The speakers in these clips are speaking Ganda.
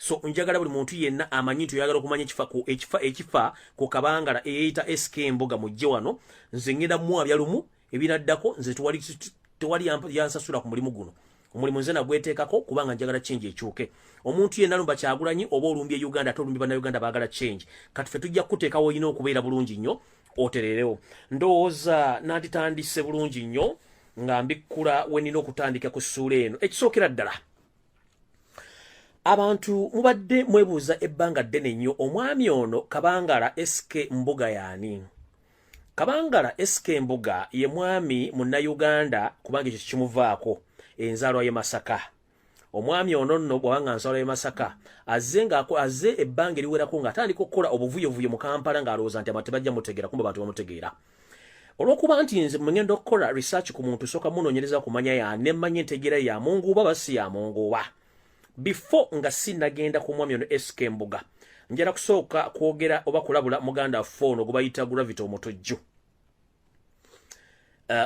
So njagala buli muntu yenna amanyi nti oyagala okumanya ekifa ku ekifa ekifa ku Kabangala eyeyita SK Mbuga, mujje wano. Nze ngenda muwabya lumu, ebinaddako nze tewali, tewali yansasula ku mulimu guno. Omulimu nze nagweteekako kubanga njagala change ekyuke. Omuntu yenna lumba Kyagulanyi oba olumbye Uganda, ate olumbye Bannayuganda baagala change. Kati ffe tujja kukuteekawo, olina okubeera bulungi nnyo, otereerewo. Ndowooza nanditandise bulungi nnyo nga mbikkula we nnina okutandika ku ssuula eno. Ekisookera ddala, abantu mubadde mwebuuza ebbanga ddene nnyo, omwami ono Kabangala SK Mbuga yaani? Kabangala SK Mbuga ye mwami Munnayuganda, kubanga ekyo kimuvaako, enzaalwa ye Masaka. Omwami ono nno bw'abanga nzaalwa ye Masaka, azze nga azze ebbanga eriwerako ng'atandika okukola obuvuyovuyo mu Kampala, ng'alowooza nti abantu tebajja mutegeera. Kumba abantu bamutegeera. Olw'okuba nti nze mugenda okukola research ku muntu, sooka munoonyereza kumanya ya nemmanya entegeera ya munguuba basi ya munguuba. Before nga sinnagenda ku mwami ono SK Mbuga, njala kusooka kwogera oba kulabula muganda waffe ono gwe bayita Gravity Omutujju.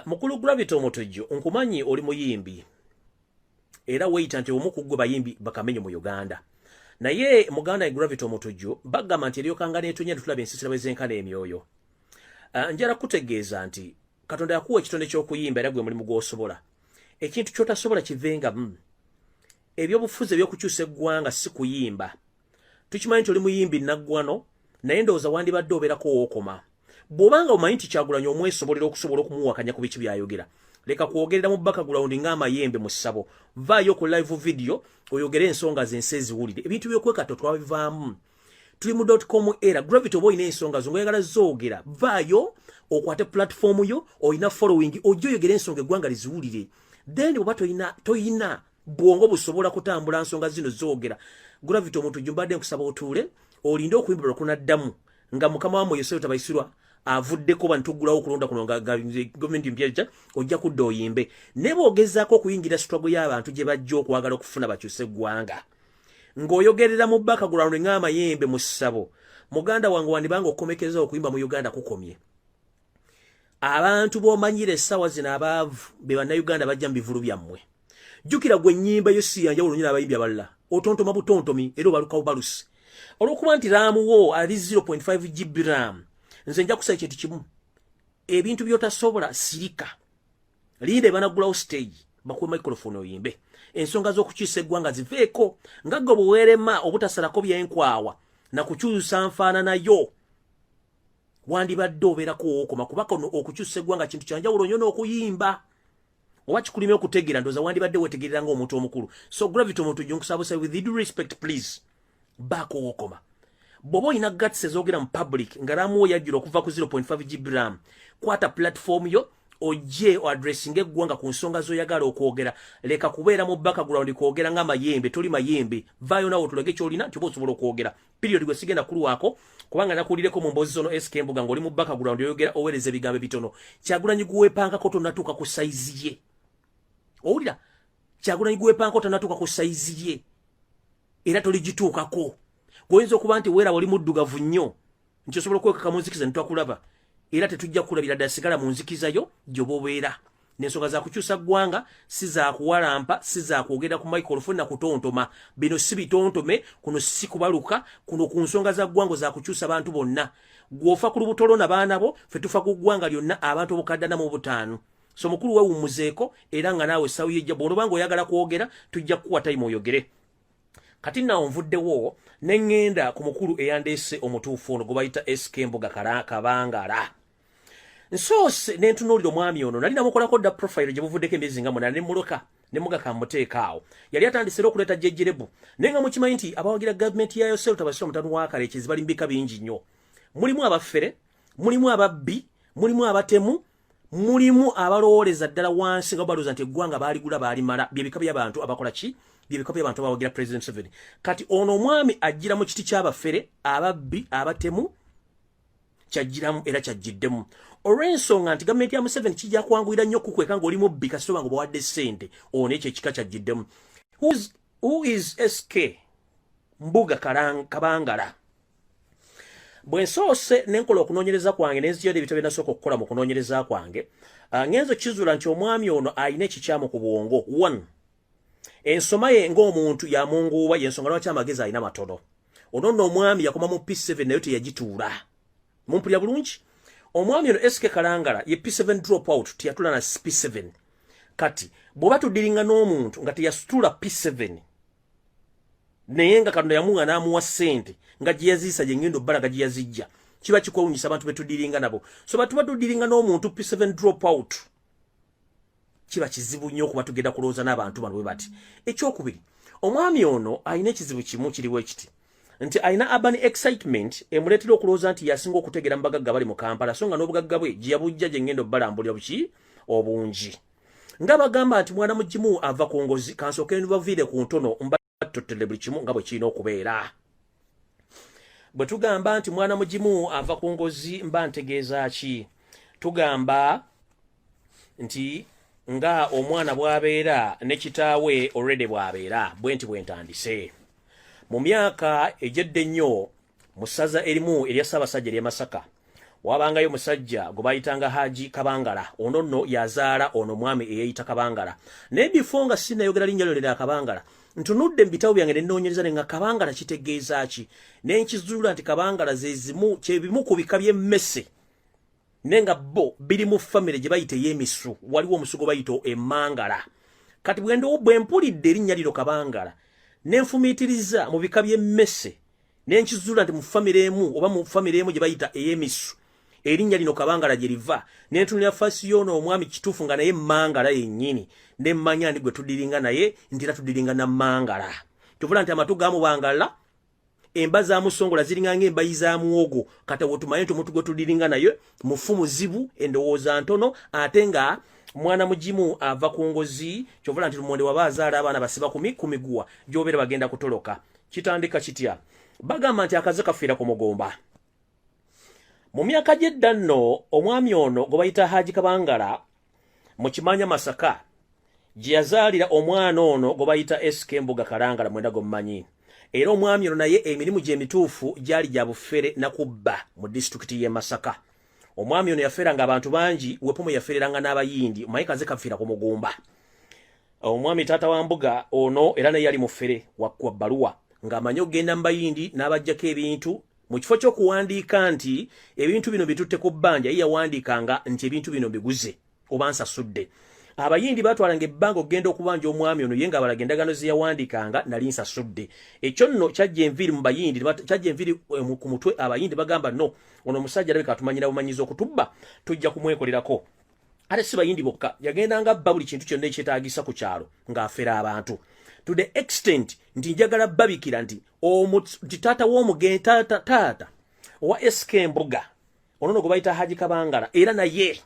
Mukulu Gravity Omutujju, nkumanyi oli muyimbi era weeyita nti omu ku ggwe bayimbi bakamenyo mu Uganda. Naye muganda we Gravity Omutujju, bagamba nti eryokanga neetonya, netulaba ensisira bwe zenkana emyoyo. Njala kutegeeza nti Katonda yakuwa ekitone ky'okuyimba era gwe mulimu gw'osobola. Ekintu ky'otasobola kivengamu. Ebyobufuzi ebyokukyusa eggwanga si kuyimba. Tukimanyi nti oli muyimbi naggwano, naye ndowooza wandibadde obeerako wookoma. Bw'obanga omanyi nti Kyagulanyi omwesobolera okusobola okumuwakanya ku biki by'ayogera, leka kwogerera mu background ng'amayembe mu ssabo. Vaayo ku live video oyogere ensonga zensi eziwulire. Ebintu by'okwekatta twabivaamu, tuli mu .com era. Gravity, oba olina ensonga zo ngaoyagala zoogera, vaayo okwate platform yo. Olina following, ojja oyogere ensonga eggwanga liziwulire. Then oba toyina bwongo busobola kutambula nsonga zino zoogera, Gravity omuntu, mbadde nkusaba otuule olinde okuyimba lwekunaddamu nga mukama wammwe Yosefu Tabaisirwa avuddeko, bantugulawo okulonda kuno nga gavumenti mpya, ojja kudda oyimbe. Naye bw'ogezaako okuyingira struggle y'abantu gye bajja okwagala okufuna bakyuse eggwanga ng'oyogerera mu background ng'amayembe mu ssabo, muganda wange, wandibanga okukomekeza okuyimba mu Uganda kukomye. Abantu b'omanyira essaawa zino abaavu be Bannayuganda bajja mu bivulu byammwe. Jjukira gwe ennyimba yo si yanjawulo nnyo n'abayimbi abalala, otontoma butontomi era obalukawo balusi olw'okuba nti RAM wo ali 0.5 GB RAM. Nze nja kusaba ekintu kimu: ebintu by'otasobola sirika, linda ebanaggulawo stage bakuwe microphone oyimbe. Ensonga z'okukyusa eggwanga ziveeko nga gwe bweweerema obutasalako byenkwawa nakukyusa nfaananayo. Wandibadde obeerako wookoma, kubaka okukyusa eggwanga kintu kyanjawulo nnyo n'okuyimba. Oba kikulime okutegeera, ndowooza wandibadde wetegerera ng'omuntu omukulu. So Gravity omuntu, nkusaba, with due respect, please, baako wookoma. Bw'oba olina guts ezoogera mu public nga RAM wo yajjula okuva ku 0.5 GB RAM, kwata platform yo ojje oaddressinga eggwanga ku nsonga z'oyagala okwogera. Leka kubeera mu background kwogera ng'amayembe, toli mayembe. Vaayo nawe otulage kyolina nti oba osobola okwogera, period. Gwe sigenda kulwako kubanga nakuwulireko mu mboozi zono SK Mbuga ng'oli mu background oyogera, oweereza ebigambo ebitono. Kyagulanyi guwepankako tonatuuka ku size ye. Owulira? Kyagulanyi guwepankako tonatuuka ku size ye era toligituukako. Gwoyinza okuba nti weeraba oli muddugavu nnyo nti osobola okwekaka mu nzikiza netwakulaba, era tetujja kukulabira ddala. Sigala mu nzikiza yo gy'oba obeera. N'ensonga za kukyusa ggwanga, si za kuwalampa, si za kwogera ku microphone na kutontoma. Bino si bitontome, kuno si kubaluka, kuno ku nsonga za ggwanga za kukyusa bantu bonna. Gw'ofa ku lubutolo na baana bo, ffe tufa ku ggwanga lyonna, abantu 405. So mukulu, weewummuzeeko era nga naawe essaawa yejja. Bw'olobanga oyagala kwogera, tujja kukuwa time oyogere. Kati naawo nvuddewo ne ŋŋenda ku mukulu eyandeese omutuufu ono gwe bayita SK Mbuga Kabangala. Nsoose ne ntunuulira omwami ono. Nali namukolako dda profile gye buvuddeko emyezi nga 8, ne muloka ne muga kamuteeka awo. Yali atandise era okuleeta jejjerebu, naye nga mukimanyi nti abawagira gavumenti ya Yosero Tabasira mutanu wa Kalekyezi bali mu bika bingi nnyo. Mulimu abafere, mulimu ababbi, mulimu abatemu, mulimu abalowooleza ddala wansi nga balowooza nti eggwanga baaligula baalimala. Byebika by'abantu abakola ki? Byebika by'abantu abawagira President Museveni. Kati ono omwami ajjira mu kiti ky'abafere, ababbi, abatemu, kyajjiramu era kyajjiddemu olw'ensonga nti gavumenti ya Museveni kijja kwanguyira nnyo okukweka ng'oli mubbi kasita oba nga obawadde ssente. Ono ekyo ekika kyajjiddemu. Who is SK Mbuga Kabangala? Bwe nsoose ne nkola okunoonyereza kwange, nenzijira ebitabo bye nasooka okukola mu kunoonyereza kwange, ngenza okizuula nti omwami ono alina ekikyamu ku bwongo. One, Ensoma ye ng'omuntu yamunguuba, yensonga lwaki amagezi alina matono. Ono nno omwami yakoma mu P7, naye teyagituula. Mumpulira bulungi? Omwami ono SK Kalangala ye P7 drop out, teyatula na P7. Kati bw'oba tudiringa n'omuntu nga teyasitula P7, naye nga Katonda yamuwa n'amuwa ssente nga gye yaziisa, gye ngendo bbalaga gye yazijja, kiba kikwewunyisa abantu betudiringa nabo. So batuba tudiringa n'omuntu P7 drop out, kiba kizibu nnyo okuba tugenda kulowooza n'abantu bano bwe bati. Ekyokubiri, omwami ono alina ekizibu kimu kiriwo ekiti nti alina urban excitement emuleetera okulowooza nti yasinga okutegeera mu bagagga bali mu Kampala, so nga n'obugagga bwe gye yabujja gye ngenda obbalambulira buki obungi. Nga bagamba nti mwana mugimu ava ku ngozi, kansooke nbaviire ku ntono mbattottole buli kimu nga bwe kirina okubeera. Bwe tugamba nti mwana mugimu ava ku ngozi, mba ntegeeza ki? Tugamba nti nga omwana bw'abeera ne kitaawe already bw'abeera bwe nti bwe ntandise. Mu myaka egyedda ennyo, mu ssaza erimu erya Ssaabasajja ery'e Masaka, wabangayo omusajja gwe bayitanga Haji Kabangala. Ono nno yazaala ono omwami eyeeyita Kabangala. Naye before nga sinnayogera linnya lyo lya Kabangala, ntunudde mu bitabo byange ne nnoonyereza ne nga Kabangala kitegeeza ki, ne nkizuula nti Kabangala ze zimu kyebimu ku bika by'emmese, naye nga bo biri mu famire gye bayita ey'emisu. Waliwo omusu gwe bayita emmangala. Kati bwe mpulidde erinnya lino Kabangala, ne nfumiitiriza mu bika by'emmese, ne nkizuula nti mu famire emu oba mu famire emu gye bayita ey'emisu erinnya lino Kabangala gye liva. Ne ntunulira face y'ono omwami, kituufu nga naye mmangala yennyini, ne mmanya ndi gwe tudiringa naye, nti era tudiringa na mmangala. Tuvula nti amatu gamubangala, emba zamusongola ziringa ng'embayi za muwogo. Kati awo tumanye nti omuntu gwe tudiringa naye mufu muzibu, endowooza ntono, ate nga mwana mugimu ava ku ngozi. Kyovula nti lumonde waba azaala abaana basiba ku miguwa gy'obeera bagenda kutoloka. Kitandika kitya? Bagamba nti akaze kafiira ku mugomba. Mu myaka gy'edda nno, omwami ono gwe bayita Haji Kabangala mu Kimanya Masaka gye yazaalira omwana ono gwe bayita SK Mbuga Kalangala, mwenda gwe mumanyi. Era omwami ono naye emirimu gye emituufu gyali gya bufere na kubba mu disitulikiti y'e Masaka. Omwami ono yaferanga abantu bangi, wepomo yafereranga n'Abayindi. Omanyi kaze kafiira ku mugumba. Omwami taata wa Mbuga ono era naye yali mufere wa bbaluwa, ng'amanyi okugenda mu Bayindi n'abajjako ebintu. Mu kifo ky'okuwandiika nti ebintu bino bitutte ku bbanja, ye yawandiikanga nti ebintu bino mbiguze oba nsasudde. Abayindi batwalanga ebbanga okugenda okubanja omwami ono, ye nga abalaga endagaano ze yawandiikanga, nali nsasudde. Ekyo nno kyajja enviiri mu Bayindi, kyajja enviiri ku mutwe. Abayindi bagamba, "No, ono omusajja alabika atumanyira bumanyizi okutubba, tujja kumwekolerako." Ate si Bayindi bokka, yagendanga abba buli kintu kyonna ekyetaagisa ku kyalo ng'afera abantu, to the extent nti njagala babikira nti taata w'omugenzi, taata owa SK Mbuga ono no gwe bayita Haji Kabangala, era naye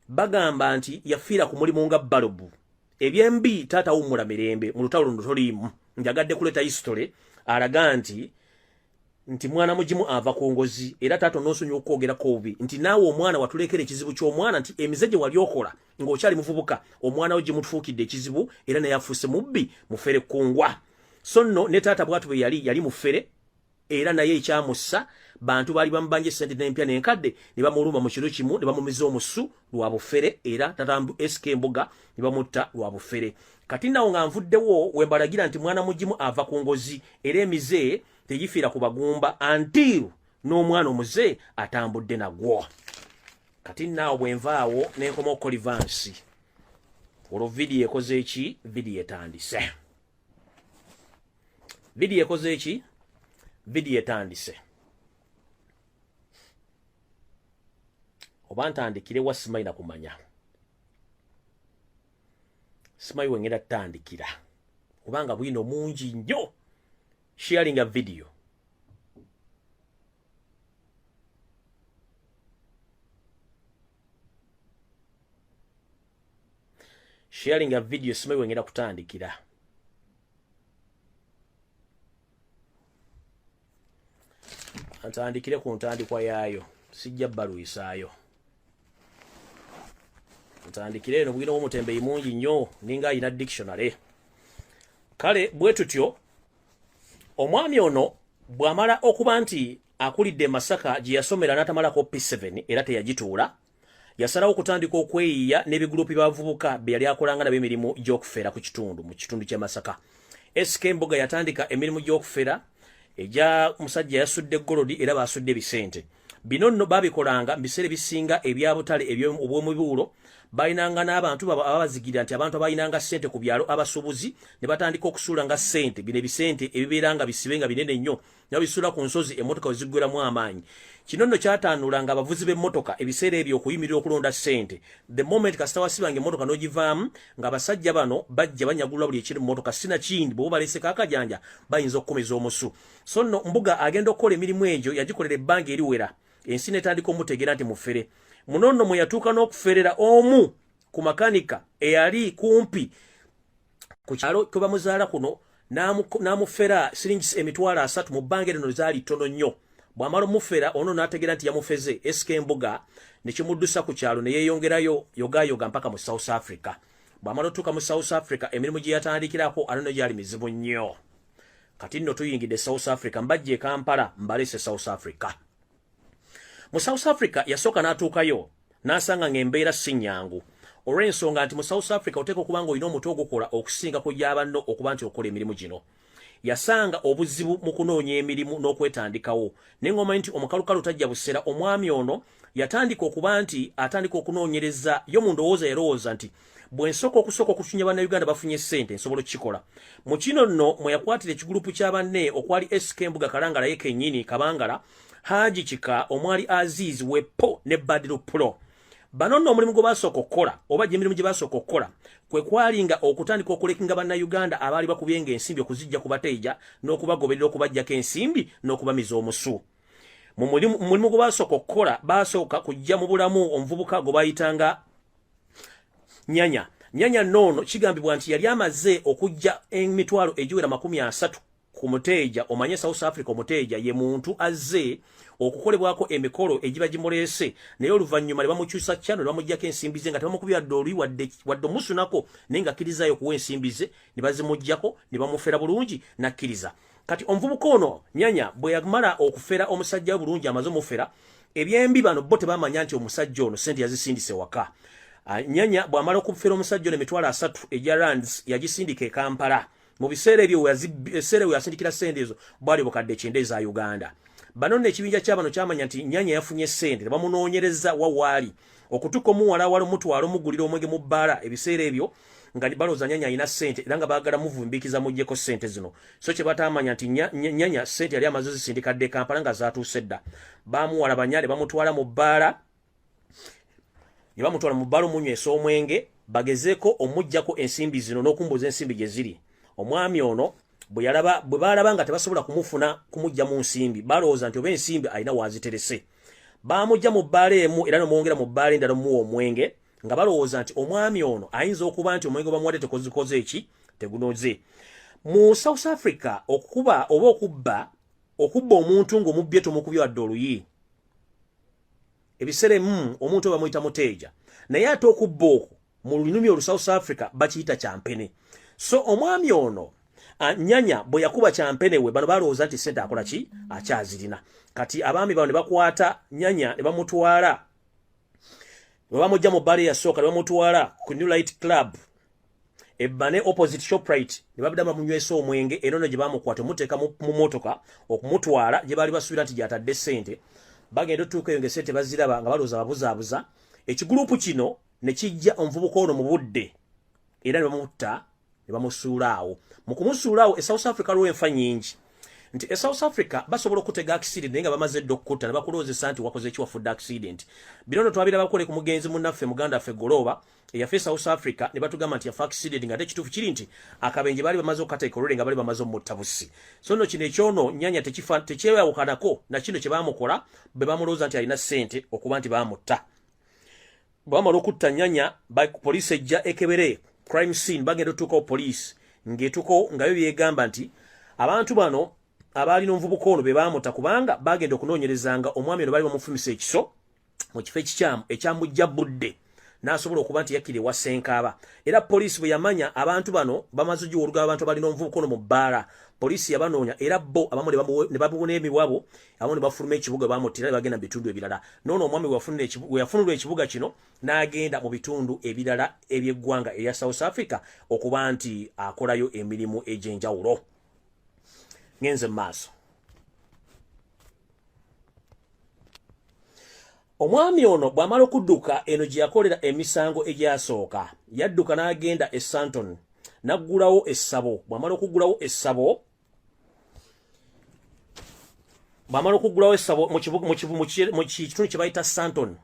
bagamba nti yafiira ku mulimu nga balubu. Ebyembi, taata wummula mirembe mu lutalo luno toliimu. Njagadde kuleeta history alaga nti mwana mugimu ava ku ngozi. Era taata onoosonyiwa okwogerako obubi nti naawe omwana watulekera ekizibu ky'omwana, nti emize gye wali okola ng'okyali muvubuka, omwana we gimutufuukidde ekizibu, era naye afuuse mubbi, mufere kungwa. So nno ne taata bwatu bwe yali, yali mufere, era naye ekyamussa bantu baali bamubanja esente n'empya n'enkadde, ne bamulumba mu kiro kimu ne bamumiza omusu lwa bufere. Era tata SK Mbuga ne bamutta lwa bufere. Kati nawo nga nvuddewo wembalagira nti mwana mugimu ava ku ngozi, era emize tegifiira ku bagumba until n'omwana omuze atambudde nagwo. Kati naawo bwenvaawo nenkoma okukolivansi, olwo vidiyo ekoze eki? Vidiyo etandise. Vidiyo ekoze eki? Vidiyo etandise. Oba ntandikire wa? Simanyi na kumanya, simanyi wengenda tutandikira kubanga bwino mungi nnyo. Sharing a video, sharing a video. Simanyi wengenda kutandikira. Ntandikire ku ntandikwa yaayo, sijja balwisaayo. Ntandikire eno, bwino w'omutembeyi mungi nnyo, ninga ayina dictionary. Kale bwe tutyo, omwami ono bw'amala okuba nti akulidde e Masaka gye yasomera n'atamalako P7, era teyagituula. Yasalawo okutandika okweyiya n'ebigulupu by'abavubuka bye yali akolanga nabo emirimu gy'okufera ku kitundu mu kitundu ky'e Masaka. SK Mbuga yatandika emirimu gy'okufera egya musajja yasudde golodi era baasudde ebisente. Bino nno baabikolanga mu biseera ebisinga ebya butale obw'omubuulo. Balinanga n'abantu babo ababazigirira nti abantu abalinanga ssente ku byalo, abasuubuzi, ne batandika okusuulanga ssente. Bino ebisente ebibeera nga bisibe nga binene nnyo nga bisuula ku nsozi, emmotoka we ziggweramu amaanyi. Kino nno kyataanulanga abavuzi b'emmotoka ebiseera ebyo okuyimirira okulonda ssente. The moment kasita wasibanga emmotoka n'ogivaamu, ng'abasajja bano bajja banyagulula buli ekiri mu mmotoka, sinakindi bw'oba baleeseko akajanja bayinza okukumiza omusu. So nno Mbuga agenda okukola emirimu egyo, yagikolera ebbanga eriwera, ensi n'etandika omutegeera nti mufere. Muno nno mwe yatuuka n'okuferera omu ku makanika eyali kumpi ku kyalo kwe bamuzaala kuno, n'amufera siringisi 300,000 mu bbanga erino zaali ttono nnyo. Bw'amala omufera ono n'ategeera nti yamufeze SK Mbuga, ne kimuddusa ku kyalo ne yeeyongerayo yogayoga mpaka mu South Africa. Bw'amala otuuka mu South Africa, emirimu gye yatandikirako ano gyali mizibu nnyo. Kati nno tuyingidde South Africa, mbajja e Kampala mbalese South Africa. Mu South Africa yasooka n'atuukayo n'asanga ng'embeera si nnyangu, olw'ensonga nti mu South Africa oteeka okuba nga olina omutwe ogukola okusinga ku gyabanno okuba nti okola emirimu gino. Yasanga obuzibu mu kunoonya emirimu n'okwetandikawo, naye ng'omanyi nti omukalukalu tajja busera. Omwami ono yatandika okuba nti atandika okunoonyereza yo. Mu ndowooza yalowooza nti bwe nsooka okusooka okufunya Bannayuganda bafunye ssente, nsobola okukikola. Mu kino nno mwe yakwatira ekigulupu kya banne okwali SK Mbuga Kalangala ye kennyini, Kabangala Haji Kika, omwali Aziz Wepo ne Badiru Pulo. Bano nno omulimu gwe basooka okukola, oba gyemirimu gye basooka okukola, kwe kwalinga okutandika okulekinga Bannayuganda abaali bakubyenga ensimbi okuzijja ku bateeja n'okubagoberera okubajjako ensimbi n'okubamiza omusu. Mu mulimu gwe basooka okukola, basooka kujja mu bulamu omuvubuka gwe bayitanga Nyanya. Nyanya noono kigambibwa nti yali amaze okujja emitwalo egiwera 30 ku muteeja. Omanye South Africa, omuteeja ye muntu azze okukolebwako emikolo egiba gimuleese, naye oluvannyuma ne bamukyusa kyano ne bamuggyako ensimbi ze nga tebamukubye wadde oluyi wadde omusunako, naye ng'akkirizaayo okuwa ensimbi ze ne bazimuggyako ne bamufera bulungi n'akkiriza. Kati omuvubuka ono Nyanya bwe yamala okufera omusajja we bulungi, amaze omufera ebyembi, bano bo tebamanya nti omusajja ono sente yazisindise waka. Nyanya bw'amala okufera omusajja ono 30,000 egya rands, yagisindika e Kampala. Mu biseera ebyo, ebiseera we yasindikira sente ezo bwali 90,000 eza Uganda. Bano nno ekibinja kyabano kyamanya nti Nyanya yafunye sente ne bamunoonyereza wa waali okutuuka omuwalawala, omutwala omugulira omwenge mu bbaala. Ebiseera ebyo nga balowooza Nyanya alina sente era nga baagala muvumbikiza muggyeko sente zino. So kye bataamanya nti Nyanya sente yali amaze zisindika dde e Kampala nga zaatuuse dda. Bamuwalabanya ne bamutwala mu bbaala, ne bamutwala mu bbaala omunywesa omwenge bagezeeko omuggyako ensimbi zino n'okumbuuza ensimbi gye ziri. Omwami ono bwe yalaba, bwe baalaba nga tebasobola kumufuna kumujja mu nsimbi, balowooza nti oba ensimbi alina waaziterese. Baamujja mu bbaala emu era nomwongera mu bbaala endala omuwa omwenge, nga balowooza nti omwami ono ayinza okuba nti omwenge bamuwadde tekozikoze eki tegunoze. Mu South Africa okukuba oba okubba omuntu ng'omubbye tomukubye wadde oluyi. Ebiseera emu omuntu bamuyita muteeja, naye ate okubba okwo mu lulimi olu South Africa bakiyita kyampene. So omwami ono Nyanya bwe yakuba kyampene we, bano balowooza nti sente akola ki, akyazirina. Kati abaami bano ne bakwata Nyanya ne bamutwala, bwe bamujja mu bbaala eyasooka ne bamutwala ku New Light Club ebbane opposite Shoprite, ne babadde bamunywesa omwenge. Era ono gye bamukwata omuteeka mu motoka okumutwala gye baali basuubira nti gyatadde ssente, bagenda otuuka eyo ng'essente baziraba, nga balowooza babuzaabuza. Ekigulupu kino ne kijja omuvubuka ono mu budde era ne bamutta ne bamusuula awo. Mu kumusuula awo, e South Africa lwo enfa nyingi nti e South Africa basobola okutega accident naye nga bamaze dda okukutta ne bakulowoozesa nti wakoze ki, wafudde accident. Bino no twabiraba kole ku mugenzi munnaffe, muganda waffe Golooba eyafa e South Africa, ne batugamba nti yafa accident, nga ate ekituufu kiri nti akabenje baali bamaze okukateeka olwere nga bali bamaze omutta busi. So nno kino ekyono Nyanya tekifa tekyeyawukanako na kino kye baamukola bwe bamulowooza nti alina ssente okuba nti baamutta. Bwamala okutta Nyanya, poliisi ejja ekebere crime scene. Bagenda otuukawo, poliisi ng'etuukawo nga yo byegamba nti abantu bano abaalina omuvubuka ono be baamuta, kubanga bagenda okunoonyerezanga omwami ono baali bamufumisa ekiso mu kifo ekikyamu ekyamujja budde. N'asobola okuba nti yakkira ewa Ssenkaaba. Era poliisi bwe yamanya abantu bano bamaze ogiwa olugabo, abantu abalina omuvubuka ono mu bbaala, poliisi yabanoonya, era bo abamu ne babuuna emiwabo, abamu ne bafuluma ekibuga, bamuttira ne bagenda mu bitundu ebirala. Noono omwami we yafunulwa ekibuga kino n'agenda mu bitundu ebirala eby'eggwanga erya South Africa okuba nti akolayo emirimu egy'enjawulo. Ngenze mu maaso. Omwami ono bw'amala okudduka eno gye yakolera emisango egyasooka, yadduka n'agenda e Sandton n'aggulawo essabo. Bw'amala okuggulawo essabo mu kitundu kye bayita Sandton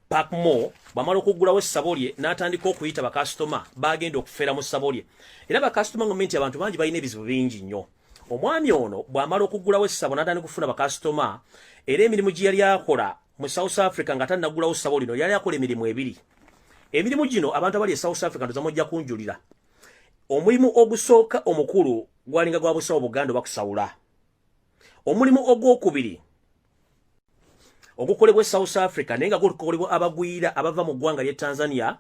Parkmore, bw'amala okuggulawo essabo lye n'atandika okuyita bakasitoma bagenda okufeera mu ssabo lye. Era bakasitoma ngombe nti abantu bangi balina ebizibu bingi nnyo. Omwami ono bw'amala okuggulawo essabo n'atandika okufuna bakasitoma, era emirimu gye yali akola mu South Africa nga tannaggulawo ssabo lino, yali akola emirimu ebiri. Emirimu gino, abantu abali e South Africa ndoza mujja kunjulira. Omulimu ogusooka omukulu gwalinga gwa busawo Buganda oba kusawula. Omulimu ogwokubiri ogukolebwa e South Africa, naye nga gukolebwa abagwira abava mu ggwanga ly'e Tanzania,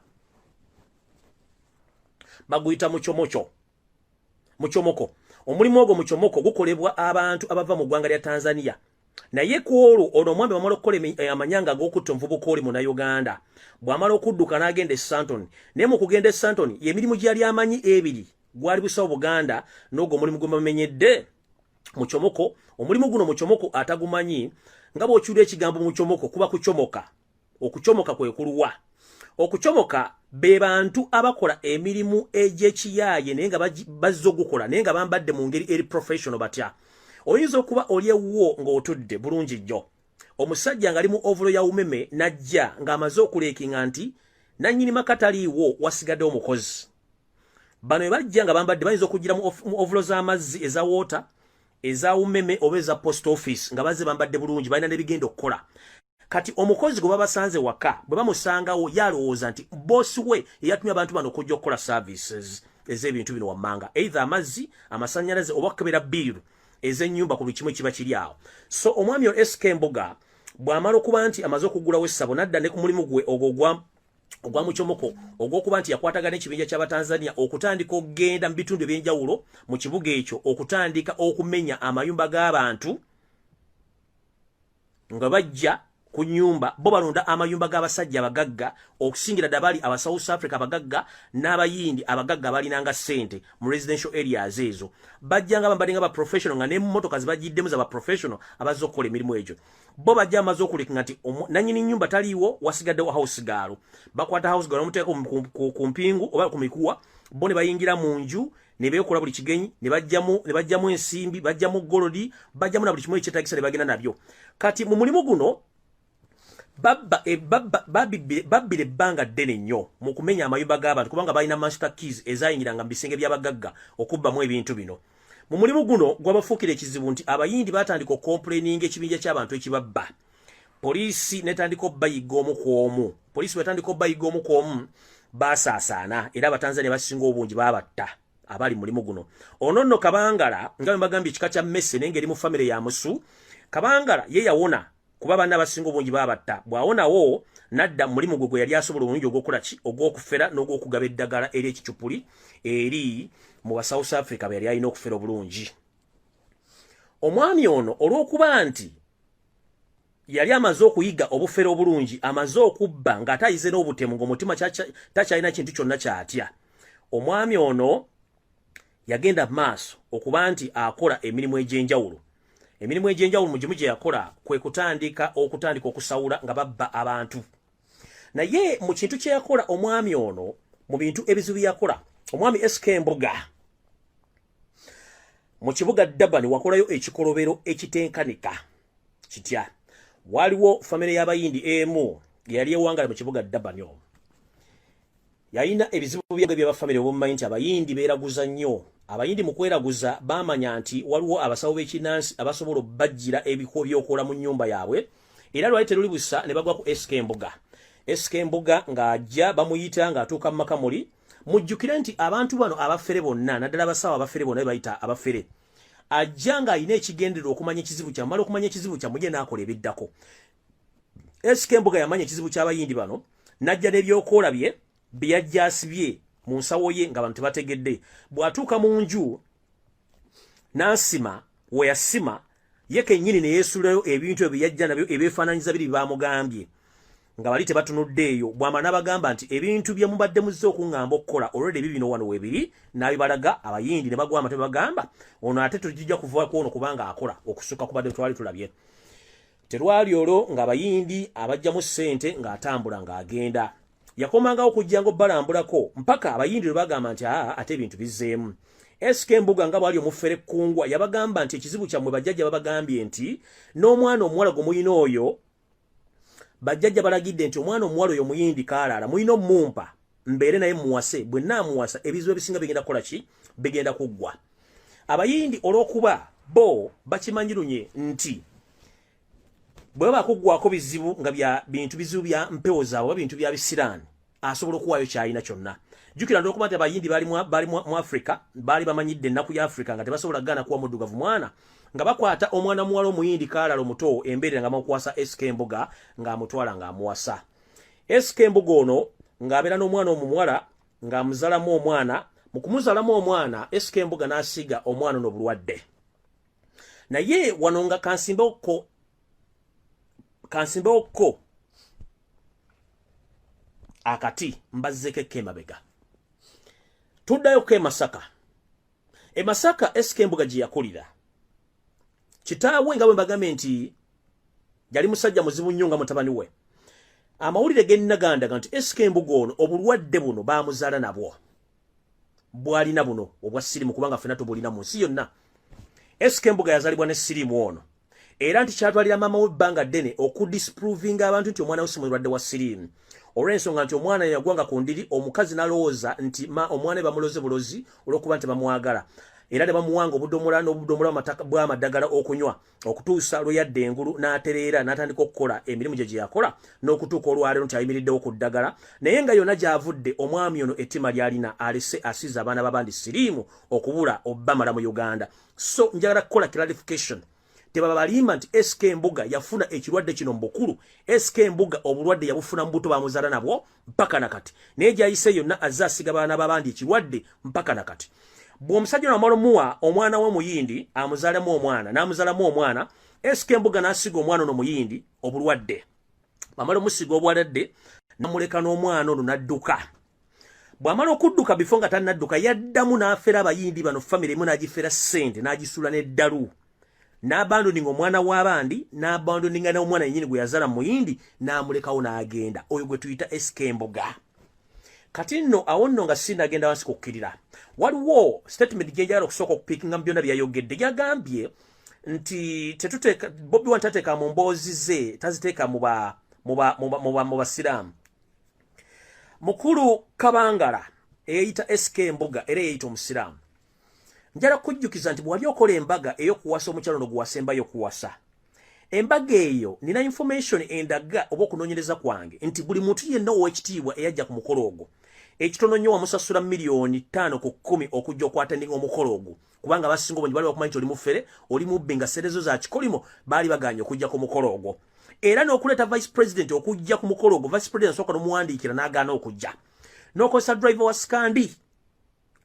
baguyita muchomocho, muchomoko. Omulimu ogwo muchomoko gukolebwa abantu abava mu ggwanga lya Tanzania. Naye ku olwo ono omwami bwamala okukola amanyanga ag'okutta omuvubuka oli Munnayuganda, bw'amala okudduka n'agenda e Sandton, naye mu kugenda e Sandton y'emirimu gye yali amanyi ebiri, gwali busawo Buganda n'ogwo omulimu gwe bamenyedde muchomoko. Omulimu guno muchomoko atagumanyi, nga bw'okyula ekigambo muchomoko kuba kuchomoka. Okuchomoka kwe kuluwa? Okuchomoka be bantu abakola emirimu egy'ekiyaaye, naye nga bazze ogukola naye nga bambadde mu ngeri eri professional. Batya? Oyinza okuba oli ewuwo ng'otudde bulungi nnyo, omusajja ng'ali mu overall ya UMEME n'ajja ng'amaze okuleekinga nti nannyini maka taliiwo, wasigadde omukozi. Bano bwe bajja nga bambadde, bayinza okugira mu overall z'amazzi, eza water, eza UMEME oba eza post office, nga bazze bambadde bulungi, balina n'ebigenda okukola. Kati omukozi gwe babasanze waka, bwe bamusangawo, yalowooza nti bosi we eyatumye abantu bano okujja okukola services ez'ebintu bino wammanga, either amazzi, amasannyalaze oba okukebera bill ez'ennyumba ku buli kimu ekiba kiri awo. So omwami o SK Mbuga bw'amala okuba nti amaze okuggulawo essabo, n'adda ne ku mulimu gwe ogwo ogwa mukyomoko, ogw'okuba nti yakwatagana ekibinja ky'Abatanzania okutandika okugenda mu bitundu ebyenjawulo mu kibuga ekyo, okutandika okumenya amayumba g'abantu nga bajja ku nyumba. Bo balonda amayumba g'abasajja abagagga, okusingira ddala bali aba South Africa abagagga n'Abayindi abagagga abalinanga ssente mu residential areas ezo. Bajja nga bambadde nga ba professional, nga n'emmotoka zibagiddemu za ba professional abazze okukola emirimu egyo. Bo bajja amaze okuleka nti nannyini nyumba taliiwo, wasigaddewo house girl. Bakwata house girl, bamuteeka ku mpingu oba ku mikuwa, bo ne bayingira mu nju ne beekola buli kigenyi, ne bajjamu ensimbi, bajjamu gold, bajjamu na buli kimu ekyetaagisa ne bagenda nabyo. Kati mu mulimu guno babbira ebbanga ddene nnyo mu kumenya amayumba g'abantu, kubanga balina master keys ezayingiranga mu bisenge by'abagagga okubbamu ebintu bino. Mu mulimu guno gwabafuukira ekizibu nti Abayindi batandika okucomplaininga ekibinja ky'abantu ekibabba. Poliisi netandika obbayiga omu ku omu. Poliisi bwetandika obbayiga omu ku omu, basaasaana, era Abatanzania basinga obungi babatta abali mulimu guno. Ono nno Kabangala, nga bwe mbagambye, ekika kya Messe, naye ng'eri mu famire ya Musu. Kabangala ye yawona, kuba banna abasinga obungi babatta. Bw'awonawo nadda mu mulimu gwe gwe yali asobola obulungi, ogw'okukola ki? Ogw'okufera n'ogw'okugaba eddagala ery'ekicupuli eri mu ba South Africa be yali alina okufera obulungi. Omwami ono olw'okuba nti yali amaze okuyiga obufere obulungi, amaze okubba ng'ate ayize n'obutemu, ng'omutima takyalina kintu kyonna kyatya, omwami ono yagenda maaso okuba nti akola emirimu egy'enjawulo. Emirimu egy'enjawulo mu gimu gye yakola kwe kutandika okusawula nga babba abantu. Naye mu kintu kye yakola omwami ono, mu bintu ebizibu yakola omwami SK Mbuga mu kibuga Durban, wakolayo ekikolobero ekitenkanika kitya. Waliwo famire y'Abayindi emu yali ewangala mu kibuga Durban omwo, yalina ebizibu byange byabafamire. Obumanyi nti Abayindi beeraguza nnyo. Abayindi mu kweraguza bamanya nti waliwo abasawo b'ekinansi abasobola obbajjira ebiko byokola mu nnyumba yaabwe, era lwali teruli busa ne bagwa ku SK Mbuga. SK Mbuga ng'ajja bamuyita, ng'atuuka mu maka muli. Mujjukire nti abantu bano abafere bonna, naddala abasawo abafere bonna bayita abafere, ajja ng'alina ekigendererwa okumanya ekizibu kyamala okumanya ekizibu kyammwe, ye n'akola ebiddako. SK Mbuga yamanya ekizibu ky'Abayindi bano. N'ajja n'ebyokoola bye bye yajja asibye mu nsawo ye nga bantu tebategedde. Bw'atuuka mu nju n'asima, we yasima ye kennyini ne yeesuulayo ebintu ebyo yajja nabyo ebyefaananyiza biri bamugambye nga bali tebatunudde eyo. Bw'amala n'abagamba nti ebintu bye mubadde muzze okuŋŋamba okukola olwedde ebyo bino wano weebiri, n'abibalaga. Abayindi ne bagwa amate, bagamba ono ate tujja kuva ku ono kubanga akola okusukka kubadde twali tulabye. Terwali olwo ng'Abayindi abajjamu ssente ng'atambula ng'agenda. Yakomangawo okujja nga obbalambulako mpaka Abayindi lwe bagamba nti aa, ate ebintu bizzeemu. SK Mbuga nga bw'ali omufere kkungwa yabagamba nti ekizibu kyammwe bajjajja babagambye nti n'omwana omuwala gwe muyina oyo, bajjajja balagidde nti omwana omuwala oyo Muyindi kaalaala mulina omumpa mbeere naye muwase, bwe naamuwasa ebizibu ebisinga bigenda kukola ki? Bigenda kuggwa. Abayindi olw'okuba bo bakimanyi lunye nti bwe baba kuggwako bizibu nga bya bintu bizibu bya mpewo zaabwe oba bintu bya bisiraani, asobola okuwaayo kyalina kyonna. Jjukira nti okuba nti Abayindi baali mu Africa, baali bamanyidde ennaku ya Africa nga tebasobola kugaana kuwa muddugavu mwana, nga bakwata omwana muwala Omuyindi kaalala omuto embeerera nga bamukwasa SK Mbuga ng'amutwala ng'amuwasa. SK Mbuga ono ng'abeera n'omwana omuwala ng'amuzalamu omwana. Mu kumuzalamu omwana, SK Mbuga n'asiiga omwana ono obulwadde. Naye wano nga kansimbewokko akati mbazzeko ekko emabega, tuddayo ko e Masaka. E Masaka SK Mbuga gye yakulira, kitaawe nga bwe mbagambye nti yali musajja muzibu nnyo nga mutabani we. Amawulire gennagandaga nti SK Mbuga ono obulwadde buno baamuzaala nabwo bwalina buno obwa sirimu, kubanga ffena tubulina mu nsi yonna. SK Mbuga yazalibwa ne sirimu ono, era nti kyatwalira maama we ebbanga ddene okudisprovinga abantu nti omwana we si mulwadde wa siriimu, olw'ensonga nti omwana yagwanga ku ndiri, omukazi n'alowooza nti ma omwana we bamuloze bulozi olw'okuba nti bamwagala, era ne bamuwanga obudomola n'obudomola bw'amaddagala okunywa okutuusa lwe yadda engulu n'atereera n'atandika okukola emirimu gye gye yakola n'okutuuka olwaleero nti ayimiriddewo ku ddagala. Naye nga yonna gy'avudde, omwami ono ettima ly'alina alese asize abaana b'abandi siriimu okubula obbamala mu Uganda. So njagala kukola clarification, tebabalimba nti SK Mbuga yafuna ekirwadde kino mu bukulu. SK Mbuga obulwadde yabufuna mu buto, bamuzaala nabwo mpaka nakati, naye gyayise yonna azze asiga baana b'abandi ekirwadde mpaka nakati. Bw'omusajja ono amala omuwa omwana we Muyindi amuzaalemu omwana n'amuzalamu omwana, SK Mbuga n'asiga omwana ono Muyindi obulwadde. Bamala omusiga obulwadde, namuleka n'omwana ono n'adduka. Bw'amala okudduka, before nga tannadduka, yaddamu n'afera Abayindi bano famire emu, n'agifera ssente, n'agisuula n'eddalu, n'abandoninga omwana w'abandi, n'abandoninga n'omwana yennyini gwe yazaala mu Muyindi, n'amulekawo n'agenda. Oyo gwe tuyita SK Mbuga. Kati nno awo nno nga sinagenda wansi kukkirira, waliwo statement gye njagala okusooka okupiikinga mu byonna byayogedde. Yagambye nti tetuteeka Bobi Wine tateeka mu mboozi ze, taziteeka mu basiraamu. Mukulu Kabangala eyeyita SK Mbuga era eyeyita omusiraamu, njala kujjukiza nti bwali okola embaga ey'okuwasa omukyalo no gwewasembayo okuwasa, embaga eyo nina information endaga oba okunoonyereza kwange nti buli muntu yenna ow'ekitiibwa eyajja ku mukolo ogwo, ekitono nnyo wamusasula 5 miliyoni ku 10 okujja okwatandinga omukolo ogwo, kubanga abasinga obungi baali bakumanyi nti oli mufere, oli mubbi, nga serezo za kikolimo, baali baganye okujja ku mukolo ogwo. Era n'okuleeta vice president okujja ku mukolo ogwo, vice president asooka n'omuwandiikira n'agaana okujja, n'okozesa driver wa Scandi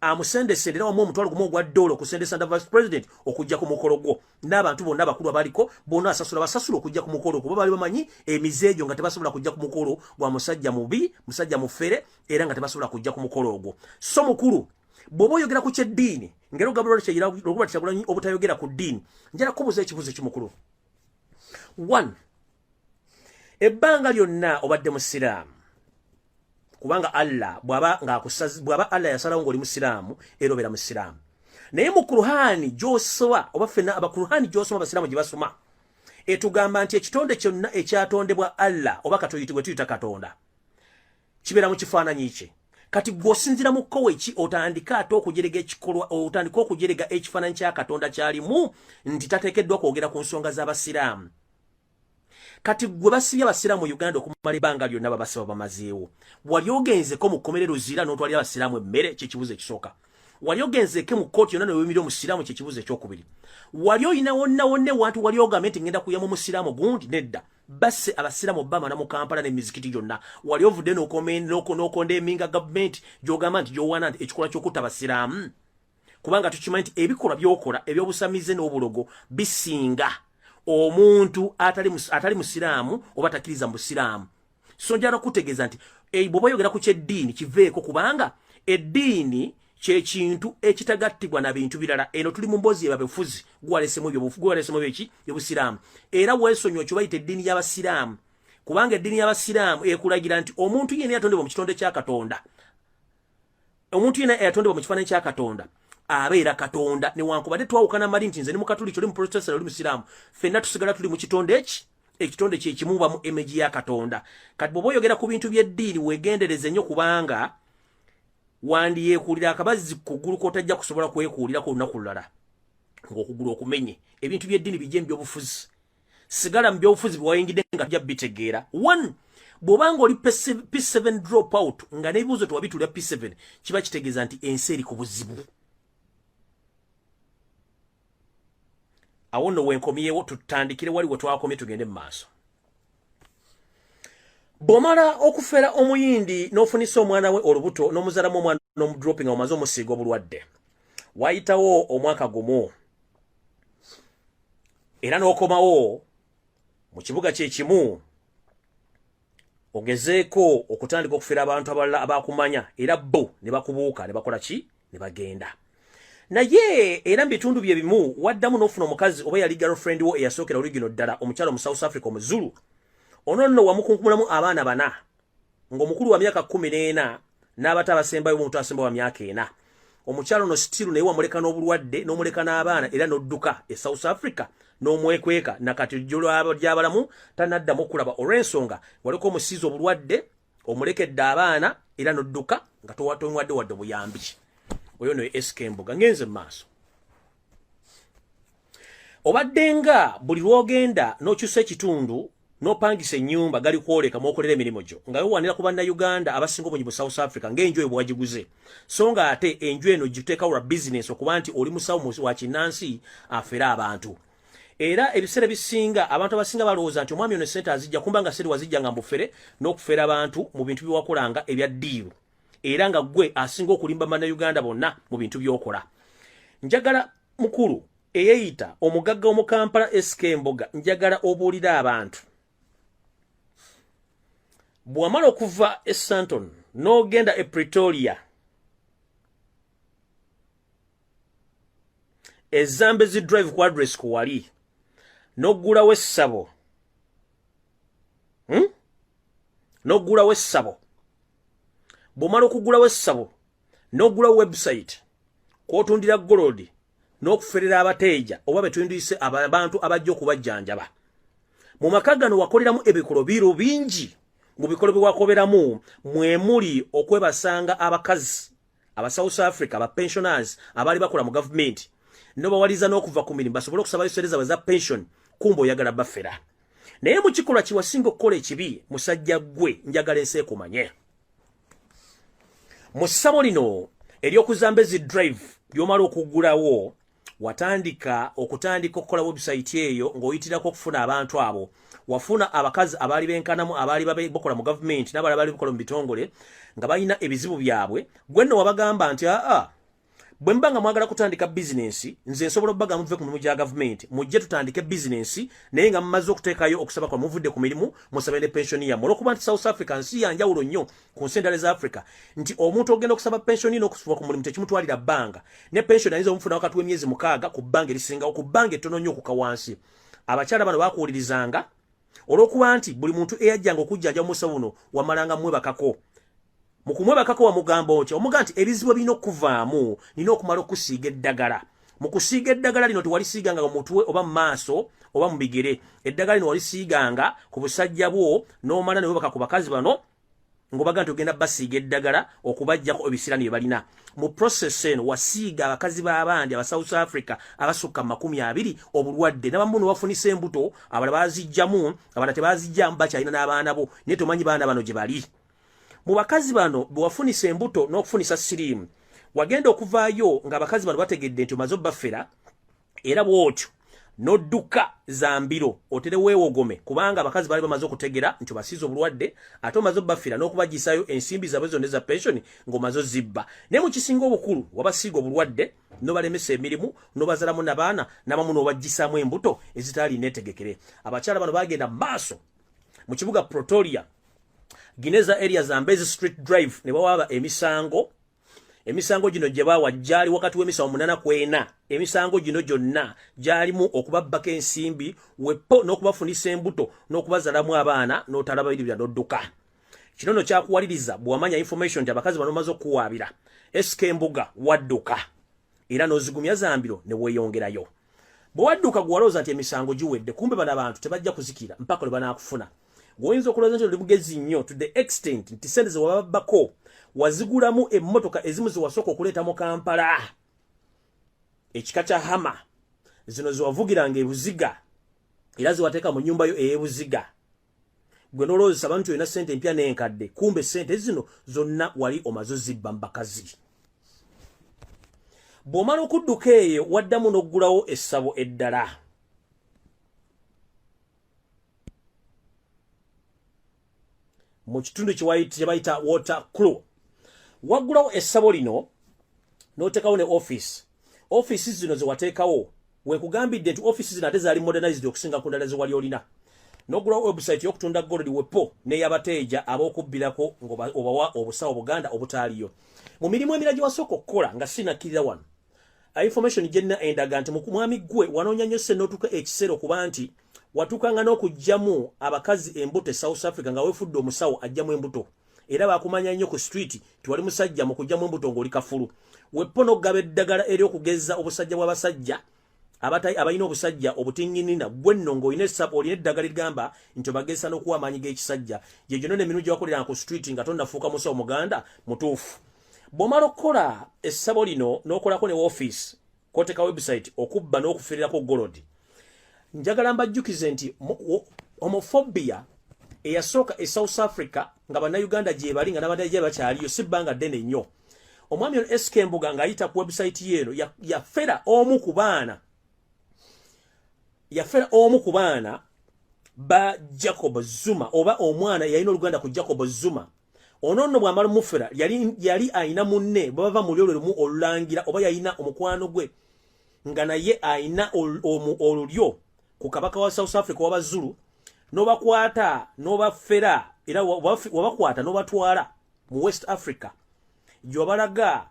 amusendesende era wamu $10,000 okusendesanda vice president okujja ku mukolo gwo, n'abantu bonna abakulu abaliko bonna asasula basasula okujja ku mukolo, kuba baali bamanyi emize egyo nga tebasobola kujja ku mukolo gwa musajja mubi, musajja mufere, era nga tebasobola kujja ku mukolo ogwo. So mukulu, bw'oba oyogera ku kyeddiini ngeri ogamba Kyagulanyi obutayogera ku ddiini, njala kubuuza ekibuuzo kimukulu. One, ebbanga lyonna obadde musiraamu, kubanga Allah bw'aba bw'aba Allah yasalawo ng'oli musiraamu era obeera musiraamu. Naye mu Kuruhaani gy'osoma, oba ffenna abakuruhaani gy'osoma, abasiraamu gye basoma, etugamba nti ekitonde kyonna ekyatondebwa Allah oba katoyiti gwe tuyita Katonda kibeera mu kifaananyi kye. Kati gwe osinzira mu kkowe ki otandika ate okujerega ekikolwa, otandika okujerega ekifaananyi kya Katonda kyalimu nti tateekeddwa kwogera ku nsonga z'abasiraamu? Kati gwe basibye abasiraamu mu Uganda okumala ebbanga lyonna, babasiba bamazeewo, wali ogenzeko mu kkomere Luzira n'otwalira abasiraamu emmere? Kyekibuzo ekisooka. Wali ogenzeeke mu kkooti yonna neweyimirira omusiraamu? Kyekibuuzo ekyokubiri. Wali oyina wonna wonna ewantu wali ogambye nti ngenda kuyamba omusiraamu gundi? Nedda. Basse abasiraamu bamala mu Kampala n'emizikiti gyonna. Wali ovudde n'ocondemninga gavumenti gy'ogamba nti gy'owaana nti ekikolwa ky'okutta abasiraamu? Kubanga tukimanyi nti ebikolwa by'okola eby'obusamize n'obulogo bisinga omuntu atali musiraamu oba takkiriza mu busiraamu. So njala kutegeeza nti bw'oba oyogera ku kyeddiini, kiveeko, kubanga eddiini kyekintu ekitagattibwa na bintu birala. Eno tuli mu mboozi yebabufuzi, gwalesemu ebyo ebusiraamu. Era weesonyiwa kyebayita eddiini y'abasiraamu, kubanga eddiini y'abasiraamu ekulagira nti omuntu yenna yatondebwa mu kitonde kya Katonda, omuntu yenna eyatondebwa mu kifaananyi kya Katonda abeera Katonda. Newankubadde twawukana mali nti nze ni Mukatuliki, oli Muprotestant, oli Musiraamu, ffenna tusigala tuli mu kitonde eki, ekitonde kyekimu mu image ya Katonda. Kati bw'oba oyogera ku bintu by'eddiini, weegendereze nnyo, kubanga wandiyeekuulira akabazzi ku ggulu k'otajja kusobola kwekuulirako olunaku lulala ng'okugulu okumenye. Ebintu by'eddiini bijje mu byobufuzi, sigala mu byobufuzi bwewayingidde nga tujja bitegeera. One, bw'obanga oli P7 drop out nga n'ebibuuzo tewabitulira P7, kiba kitegeeza nti ensi eri ku buzibu. Awo nno wenkomyewo, tutandikire wali we twakomye, tugende mu maaso. Bw'omala okufera omuyindi n'ofunisa omwana we olubuto n'omuzalamu omwana n'omudropping nga omaze omusiiga obulwadde, wayitawo omwaka gumu era n'okomawo mu kibuga kyekimu ogezeeko okutandika okufera abantu abalala abakumanya, era bo ne bakubuuka ne bakola ki? Ne bagenda. Naye era mu bitundu bye bimu waddamu n'ofuna omukazi oba yali girlfriend wo eyasookera olugino ddala, omukyalo mu South Africa, Omuzulu. Ono nno wamukunkumulamu abaana bana, ng'omukulu wa myaka 14 n'abato abasembayo, omuntu asemba wa myaka 4. Omukyalo no still naye wamuleka n'obulwadde, n'omuleka n'abaana, era n'odduka e South Africa n'omwekweka. Nakati gyabalamu tanaddamu okulaba olw'ensonga waleka omusiiza obulwadde, omulekedde abaana, era n'odduka nga tonywadde wadde obuyambi. Oyo no SK Mbuga. Ngenze mu maaso. Obadde nga buli lw'ogenda n'okyusa ekitundu n'opangisa ennyumba, gali kwoleka mw'okolera emirimu gyo nga wewanira ku Bannayuganda abasinga obungi mu South Africa ng'enju eyo bwewagiguze, so nga ate enju eno giteekawo lwa bizinesi, okuba nti oli musawo wa kinnansi afere abantu. Era ebiseera bisinga abantu abasinga balowooza nti omwami ono sente azijja kumba nga sente wazijja nga mbufere n'okufera abantu mu bintu byewakolanga ebya deal, era nga gwe asinga okulimba Bannayuganda bonna mu bintu by'okola. Njagala mukulu eyeyita omugagga omu Kampala SK Mboga, njagala obuulire abantu, bw'amala okuva e Sandton n'ogenda e Pretoria, e Zambezi Drive ku address ku wali n'oggulawo essabo, N'oggulawo essabo. Bw'omala okuggulawo essabo n'oggulawo website kw'otundira gold n'okuferera abateeja oba betundise abantu abajja okubajjanjaba. Mu maka gano wakoleramu ebikolo biro bingi. Mu bikolo bye wakoberamu mwe muli okwebasanga abakazi aba South Africa, aba pensioners abaali bakola mu gavumenti, nobawaliza n'okuva ku mirimu basobole okusaba sente zaabwe za pension, kumba oyagala bafera. Naye mu kikolwa kiwasinga okukola ekibi, musajja ggwe, njagala ensi ekumanye, mu ssabo lino ery'oku Zambezi Drive ly'omala okuggulawo, watandika okutandika okukola website eyo ng'oyitirako okufuna abantu abo. Wafuna abakazi abaali benkanamu, abaali bakola mu gavumenti n'abalala baali bakola mu bitongole nga balina ebizibu byabwe. Gwe nno wabagamba nti, "Aa, bwe muba nga mwagala kutandika bizinensi, nze nsobola obbaga muve ku mirimu gya gavumenti, mujje tutandike bizinensi, naye nga mumaze okuteekayo okusaba kwa muvudde ku mirimu, musabe ne pensioni yammwe." Olwokuba nti South Africa nsi ya njawulo nnyo ku nsi endala eza Africa, nti omuntu ogenda okusaba pensioni n'okusuba ku mulimu tekimutwalira bbanga, ne pensioni ayinza omufuna wakati w'emyezi 6 ku bbanga erisingawo, ku bbanga ettono nnyo okuka wansi. Abakyala bano bakuwulirizanga olw'okuba nti buli muntu eyajjanga okujjanja omusawo buno wamalanga mwebakako. Mu kumwebakako wamugamba otya? Omuga nti ebizibu ebirina okuvaamu, nina okumala okusiiga eddagala. Mu kusiiga eddagala lino tewalisiiganga mu mutwe oba mu maaso oba mu bigere. Eddagala lino walisiiganga ku busajja bwo, n'omala ne webaka ku bakazi bano ng'obaga nti ogenda basiiga eddagala okubajjako ebisirani bye balina. Mu process eno wasiiga abakazi b'abandi aba South Africa abasukka mu 20 obulwadde, n'abamu ne bafunisa embuto, abalala bazijjamu, abalala tebazijjamu, bakyalina n'abaana bo, naye tomanyi baana bano gye bali. Mu bakazi bano bwe wafunisa embuto n'okufunisa siriimu, Wagenda okuvaayo ng'abakazi bano bategedde nti omaze obbafera, era bw'otyo n'odduka zambiro otere weewogome, kubanga abakazi baali bamaze okutegera nti obasiize obulwadde, ate omaze obbafira n'okubagisayo ensimbi zaabwe zonna eza pensioni ng'omaze ozibba. Naye mu kisinga obukulu, wabasiiga obulwadde n'obalemesa emirimu, n'obazalamu nabaana n'abamu n'obagisaamu embuto ezitaali neetegekere. Abakyala bano bagenda maaso mu kibuga Pretoria, Gineza area, Zambezi Street Drive, ne bawaaba emisango. Emisango gino gye baawa gyali wakati w'emisango 84. Emisango gino gyonna gyalimu okubabbako ensimbi wepo n'okubafunisa embuto n'okubazalamu abaana n'otalabirira n'odduka. Kino nno kyakuwaliriza bw'wamanya information nti abakazi bano bamaze okukuwaabira. SK Mbuga, wadduka era n'ozigumya zambiro ne weeyongerayo. Bwe wadduka, gwe walowooza nti emisango giwedde, kumbe bano abantu tebajja kuzikira mpaka lwe banaakufuna. Gweoyinza okulowooza nti oli mugezi nnyo to the extent nti sente ze wababbako wazigulamu emmotoka ezimu ze wasooka okuleeta mu Kampala, ekika kya Hummer. Zino zewavugiranga ebuziga era zewateeka mu nnyumba yo ey'ebuziga. Gwe nolowoozesa abantu olina sente empya n'enkadde, kumbe sente zino zonna wali omaze ozibba mu bakazi. Bw'omala okudduka eyo, waddamu n'oggulawo essabo eddala mu kitundu kye bayita Waterkloof. Waggulawo essabo lino n'oteekawo ne office. Office zino ze wateekawo, wekugambidde nti office zino ate zaali modernized okusinga ku ndala ze wali olina. N'oggulawo website y'okutunda gold wepo n'eyabateeja ab'okubbirako ng'obawa obusawo buganda obutaaliyo. Mu mirimu emirala gye wasooka okukola nga sinakkirira wano, information gyenna endaga nti mwami gwe wanoonya nnyo sse n'otuuka ekiseera okuba nti watuukanga n'okuggyamu abakazi embuto e South Africa nga weefudde omusawo aggyamu embuto, era bakumanya nnyo ku street nti wali musajja mu kuggyamu embuto ng'oli kafulu. Wepo n'okugaba eddagala ery'okugeza obusajja bw'abasajja abalina obusajja obutinginina. Gwe nno ng'olina olina eddagala erigamba nti obagezesa n'okuwa amaanyi g'ekisajja. Gye gyonna n'emirimu gye wakoleranga ku street nga tonnafuuka musawo muganda mutuufu. Bw'omala okukola essabo lino n'okolako ne office koteka website okubba n'okufiirirako gold, njagala mbajjukize nti homophobia eyasooka e South Africa nga bannayuganda gye bali nga n'abadde bakyaliyo si bbanga ddene nnyo, omwami ono SK Mbuga ng'ayita ku website yeeno yafera omu ku baana, yafera omu ku baana ba Jacob Zuma, oba omwana yalina oluganda ku Jacob Zuma. Ono nno bw'amala mufera, yali ayina munne bwe bava mu lyo lwe lumu olulangira, oba yalina omukwano gwe nga naye ayina olulyo ku kabaka wa South Africa w'Abazulu, n'obakwata n'obafera, era wabakwata n'obatwala mu West Africa gy'obalaga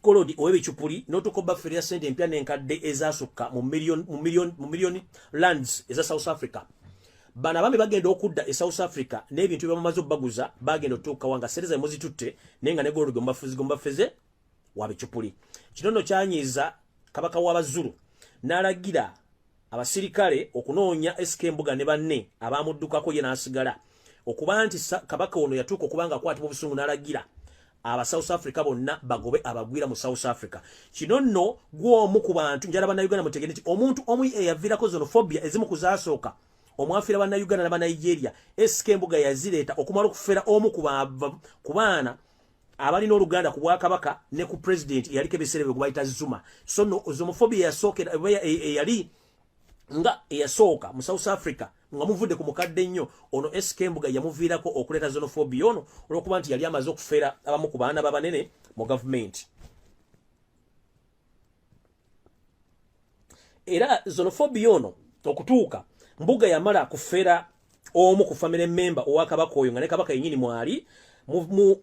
gold ow'ebicupuli n'otuuka obaferera sente empya n'enkadde ezasukka mu million rands eza South Africa. Bano abaami bagenda okudda e South Africa n'ebintu byebamaze obbaguza, bagenda otuukawa nga sente zammwe muzitutte, naye nga ne gold gwe mubafeze wa bicupuli. Kino nno kyanyiiza kabaka w'Abazulu n'alagira abasirikale okunoonya SK Mbuga ne banne abamuddukako ye n'asigala. Okuba nti kabaka ono yatuuka okuba nga akwatibwa obusungu n'alagira aba South Africa bonna bagobe abagwira mu South Africa. Kino nno gw'omu ku bantu njala bannayuganda mutegere nti omuntu omu eyaviirako xenophobia ezimu ku zaasooka omwafiira bannayuganda n'abanigeria, SK Mbuga yazireeta okumala okufera omu ku baana abalina oluganda ku bwakabaka ne ku president eyaliko ebiseera ebyo gwe bayita Zuma. So no xenophobia yasookera eyali nga eyasooka mu South Africa nga muvudde ku mukadde ennyo ono SK Mbuga yamuviirako okuleeta xenophobia ono, olw'okuba nti yali amaze okufeera abamu ku baana babanene mu gavumenti. Era xenophobia ono okutuuka, Mbuga yamala kufeera omu ku family member owa kabaka oyo nga ne kabaka yennyini mwali. Mu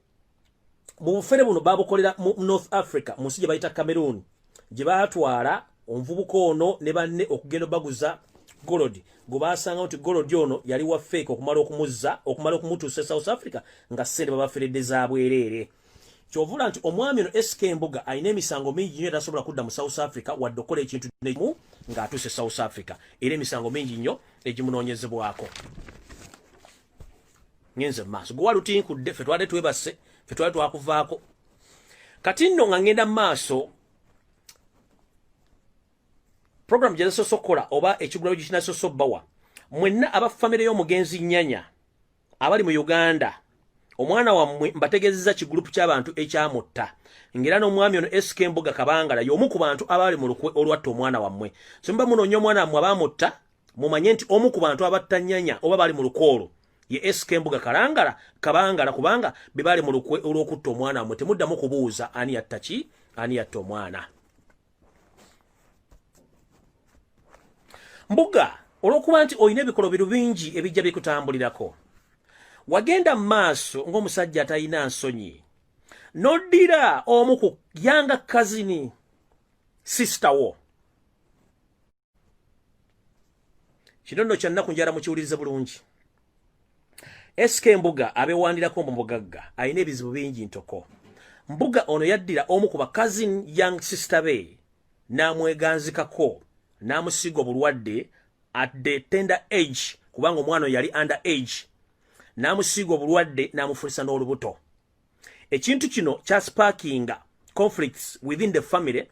bufere buno babukolera mu North Africa, mu nsi gye bayita Cameroon, gye baatwala omuvubuka ono ne banne okugenda baguza gold gwe basanga nti gold ono yali wa fake. Okumala okumuzza, okumala okumutuusa e South Africa nga ssente babaferedde za bwereere. Kyovula nti omwami ono SK Mbuga alina emisango mingi nnyo, tasobola kudda mu South Africa wadde okukola ekintu nemu ng'atuuse South Africa, era emisango mingi nnyo egimunoonyezebwako. Ngenze mu maaso, gwe walutinkudde, ffe twali twebase, ffe twali twakuvaako. Kati nno nga ngenda mu maaso, program gye nasoose okukola oba ekigulawo gye kinasoose obbawa mwenna aba famire y'omugenzi Nyanya abali mu Uganda. Omwana wammwe mbategeezezza kigulupu ky'abantu ekyamutta, ng'era n'omwami ono SK Mbuga Kabangala y'omu ku bantu abaali mu lukwe olwatta omwana wammwe. So muba munoonya omwana wammwe abaamutta, mumanye nti omu ku bantu abatta Nyanya oba baali mu lukwe olwo ye SK Mbuga Kalangala Kabangala, kubanga be baali mu lukwe olw'okutta omwana wammwe. Temuddamu kubuuza ani yatta ki, ani yatta omwana. Mbuga, olw'okuba nti olina ebikolobero bingi ebijja bikutambulirako, wagenda mu maaso ng'omusajja atalina nsonyi n'oddira omu ku yanga kazini sisita wo. Kino nno kyannaku, njala mukiwulirize bulungi. SK Mbuga abewandirako mu bugagga alina ebizibu bingi ntoko. Mbuga ono yaddira omu ku ba cousin young sister be n'amweganzikako n'amusiiga obulwadde at the tender age, kubanga omwana oyo yali under age, n'amusiiga obulwadde n'amufunisa n'olubuto. Ekintu kino kyasparkinga conflicts within the family,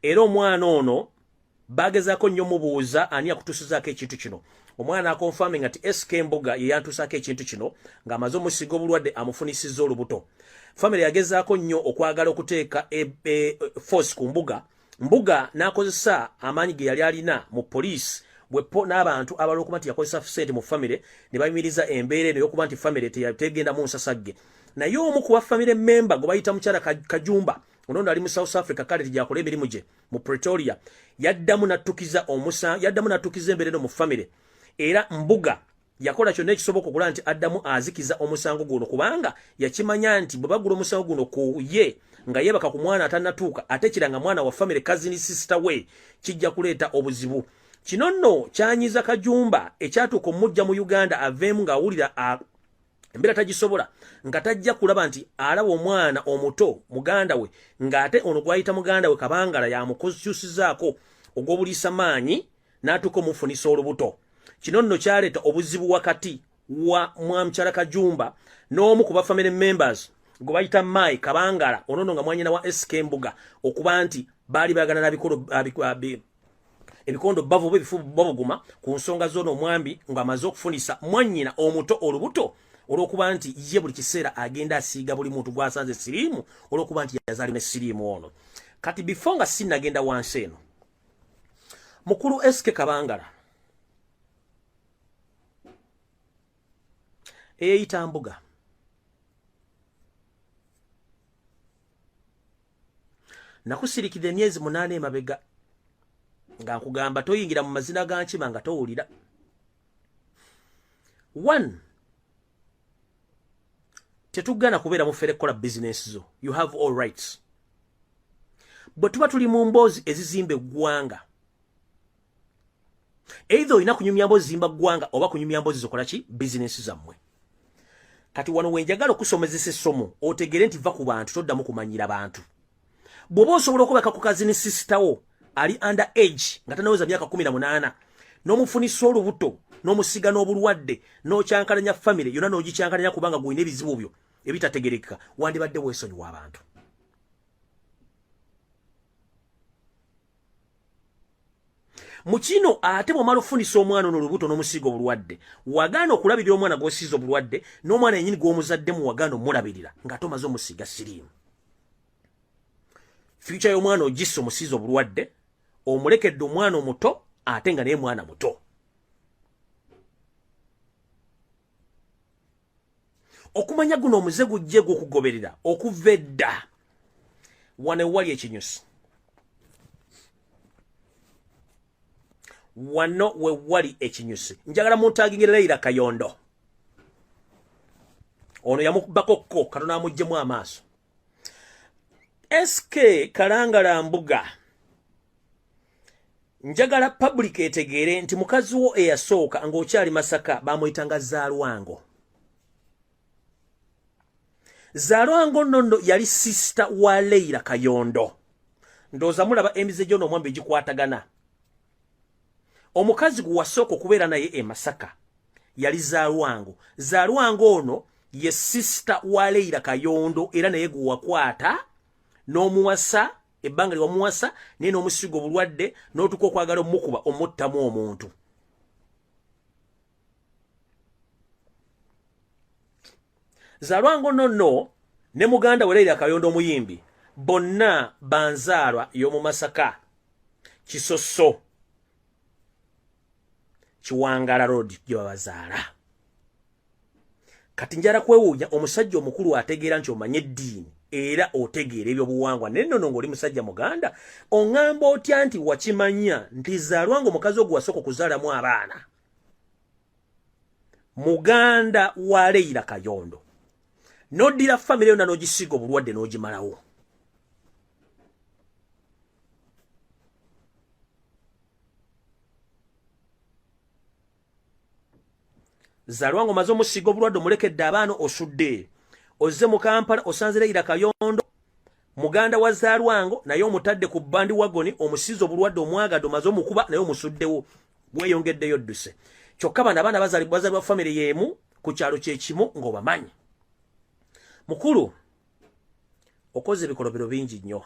era omwana ono bagezaako nnyo mubuuza ani akutuusizaako ekintu kino. Omwana aconfirminga nti SK Mbuga ye yantuusaako ekintu kino ng'amaze omusiiga obulwadde amufunisizza olubuto. Family yagezaako nnyo okwagala okuteeka force ku Mbuga. Mbuga n'akozesa amaanyi ge yali alina mu poliisi bwepo n'abantu abalala okuba nti yakozesa ssente mu family ne bayimiriza embeera eno ey'okuba nti family tegenda mu nsasagge. Naye omu ku ba family member gwe bayita mukyala Kajumba, ono ali mu South Africa, kale gyakola emirimu gye mu Pretoria, yaddamu n'attukiza omusa, yaddamu n'attukiza embeera eno mu family. Era Mbuga yakola kyonna ekisoboka okulaba nti addamu azikiza omusango guno, kubanga yakimanya nti bwe bagula omusango guno ku ye nga yeebaka ku mwana atannatuuka, ate kiranga mwana wa family cousin sister we, kijja kuleeta obuzibu. Kino nno kyanyiza Kajumba ekyatuuka omujja mu Uganda aveemu ng'awulira embeera tagisobola, nga tajja kulaba nti alaba omwana omuto muganda we, ng'ate ono gwayita muganda we Kabangala yamukyusizaako ogw'obuliisa maanyi n'atuuka omufunisa olubuto. Kino nno kyaleeta obuzibu wakati wa mwamukyala Kajumba n'omu ku ba family members gwe bayita Mai Kabangala, ono nno nga mwanyina wa SK Mbuga, okuba nti baali baagala nabikolo ebikondo bavu oba ebifu babuguma ku nsonga z'ono omwambi ng'amaze okufunisa mwannyina omuto olubuto, olw'okuba nti ye buli kiseera agenda asiiga buli muntu gw'asanze siriimu, olw'okuba nti yazaalibwa ne siriimu ono. Kati before nga sinnagenda wansi eno, mukulu SK Kabangala eyeyita Mbuga, nakusirikira emyezi 8 emabega nga nkugamba toyingira mu mazina ga nkima nga towulira. One, tetugana kubeera mufere kukola bizinesi zo, you have all rights. Bwe tuba tuli mu mboozi ezizimba eggwanga, either olina kunyumya mboozi zimba ggwanga oba kunyumya mboozi zokola ki bizinesi zammwe. Kati wano wenjagala okusomezesa essomo otegere nti va ku bantu, toddamu kumanyira bantu. Bw'oba osobola okubaka ku cousin sister wo ali under age nga tanaweza myaka 18 n'omufunisa olubuto n'omusiga n'obulwadde n'okyankalanya family yonna n'ogikyankalanya kubanga gwolina ebizibu byo ebitategerekeka, wandibadde weesonyiwa abantu. Mu kino ate bw'omala ofunisa omwana ono olubuto n'omusiiga obulwadde, wagaana okulabirira omwana gw'osiiza obulwadde, n'omwana yennyini gw'omuzaddemu wagaana omulabirira ng'ate omaze omusiiga siriimu. Future y'omwana ogissa, omusiiza obulwadde, omulekedde omwana omuto ate nga naye mwana muto. Okumanya guno omuze gujje gukugoberera okuva edda. Wano ewali ekinyusi, wano wewali ekinyusi, njagala muntagingire Leila Kayondo. Ono yamukubako ko katono amuggyemu amaaso. SK Kalangala Mbuga, njagala public etegeere nti mukazi wo eyasooka ng'okyali Masaka bamuyitanga Zaalwango. Zaalwango nno yali sister wa Leila Kayondo. Ndowooza mulaba emize gyono omwambi egikwatagana. Omukazi gwe wasooka okubeera naye e Masaka yali Zaalwango. Zaalwango ono ye sister wa Leila Kayondo, era naye gwe wakwata n'omuwasa. Ebbanga lye wamuwasa naye n'omusiga obulwadde n'otuuka okwagala omukuba omuttamu omuntu. Zalwango nonno ne muganda we Leila Kayondo omuyimbi bonna banzaalwa y'omu Masaka, Kisoso, Kiwangala Road gye babazaala. Kati njala kwewuunya omusajja omukulu ategeera nti omanye eddiini era otegeera ebyobuwangwa naye nnono ng'oli musajja muganda oŋŋamba otya nti wakimanya nti zaalwanga omukazi ogwo wasooka okuzaalamu abaana muganda wa Leila Kayondo n'oddira famire yonna n'ogisiiga obulwadde n'ogimalawo. Zalwa nga omaze omusiiga obulwadde omulekedde abaana osudde ozze mu Kampala osanze Leila Kayondo muganda wa Zalwango naye omutadde ku bandi wagoni omusiize obulwadde omwagadde omaze omukuba naye omusuddewo weyongeddeyo dduse. Kyokka bano abaana bazalibwa famire y'emu ku kyalo kye kimu ng'obamanyi. Mukulu okoze ebikolobero bingi nnyo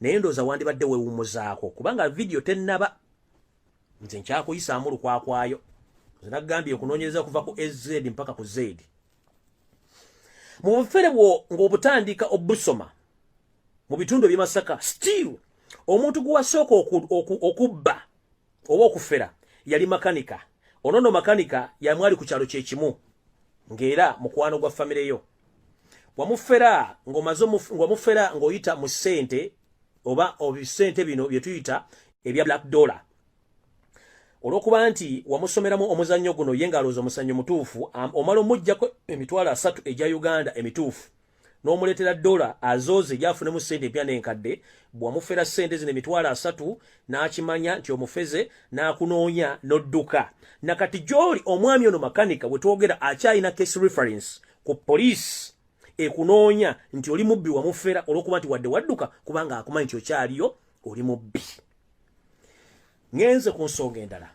naye ndowooza wandibadde weewummuzaako kubanga vidiyo tennaba nze nkyakuyisaamu lukwakwayo. Nze nagambye okunoonyereza kuva ku AZ mpaka ku Z. Mu bufere bwo ng'obutandika obusoma mu bitundu eby'e Masaka still omuntu gwe wasooka okubba oba okufera yali makanika. Ono no makanika yamwali ku kyalo kye kimu ng'era mukwano gwa famire yo. Wamufera ng'omaze ng'omufera ng'oyita mu ssente oba ebisente bino bye tuyita ebya black dollar. Olw'okuba nti wamusomeramu omuzannyo guno ye ng'alowooza omuzannyo mutuufu, omala omuggyako 30,000 egya Uganda emituufu n'omuleetera dola azooze gyafunemu ssente empya n'enkadde. Bw'amufera ssente zino 30,000 n'akimanya nti omufeze n'akunoonya n'odduka. Nakati gy'oli omwami ono makanika bwe twogera akyalina case reference ku poliisi ekunoonya nti oli mubbi wamufera olw'okuba nti wadde wadduka kubanga akumanyi nti okyaliyo oli mubbi. Ngenze ku nsonga endala.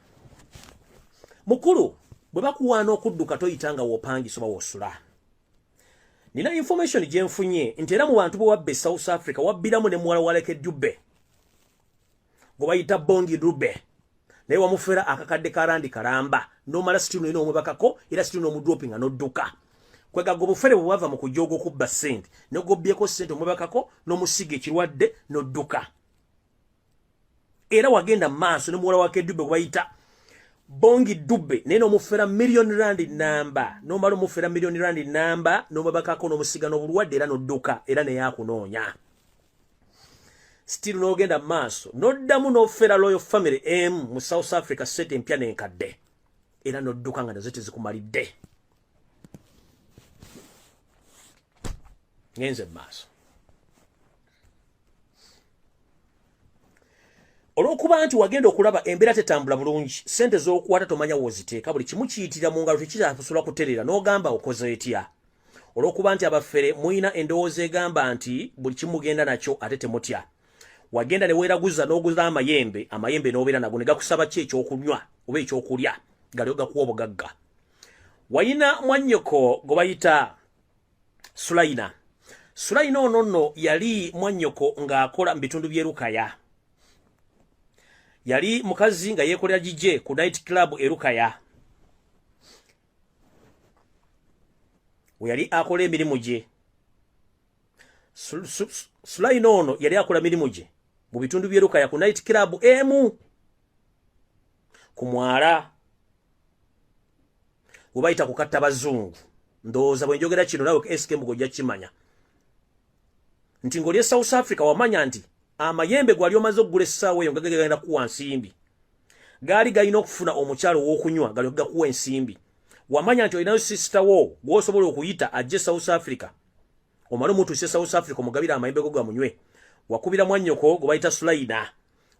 Mukulu bwe bakuwaana okudduka toyita nga w'opangisa oba w'osula. Nina information gye nfunye nti era mu bantu be wabba e South Africa wabbiramu ne muwala wa Leke Dube gwe bayita Bongi Dube naye wamufera akakadde ka randi kalamba n'omala situno olina omwebakako era situno omudropinga n'odduka. Kwegagga obufere bwe bwava mu kujooga okubba ssente n'ogobbyeko ssente omwebakako n'omusiga ekirwadde n'odduka. Era wagenda mu maaso ne muwala wa Kedube gwe bayita Bongi Dube naye n'omufera million rand namba n'omala omufera million rand namba n'omwebakako n'omusiga n'obulwadde era n'odduka era naye akunoonya. Still n'ogenda mu maaso n'oddamu n'ofera Royal Family emu mu South Africa ssente empya n'enkadde era n'odduka nga nazo tezikumalidde. Ngenze mu maaso. Olw'okuba nti wagenda okulaba embeera tetambula bulungi, ssente z'okukwata tomanya w'oziteeka, buli kimu kiyitira mu ngalo tekikyasobola kutereera n'ogamba okoze etya. Olw'okuba nti abafere mulina endowooza egamba nti buli kimu mugenda nakyo ate temutya. Wagenda ne weeraguza n'oguza amayembe, amayembe n'obeera nago ne gakusaba ki ekyokunywa oba ekyokulya galyo gakuwa obugagga. Wayina mwannyoko gwe bayita Sulaina. Sulaina ono nno yali mwannyoko ng'akola mu bitundu by'e Lukaya. Yali mukazi nga yeekolera gigye ku night club e Lukaya. We yali akola emirimu gye. Sulaina ono yali akola mirimu gye mu bitundu by'e Lukaya ku night club emu ku mwala we bayita kukatta bazungu. Ndowooza bwe njogera kino nawe SK Mbuga ojja kukimanya nti ng'oli e South Africa wamanya nti amayembe gwali omaze okugula essaawa eyo nga gagenda kukuwa nsimbi, gaali galina okufuna omukyalo ow'okunywa galyoke gakuwa ensimbi. Wamanya nti olinayo sisita wo gw'osobola okuyita ajje South Africa omale omutuuse South Africa omugabire amayembe go gamunywe. Wakubira mwannyoko gwe bayita Sulaina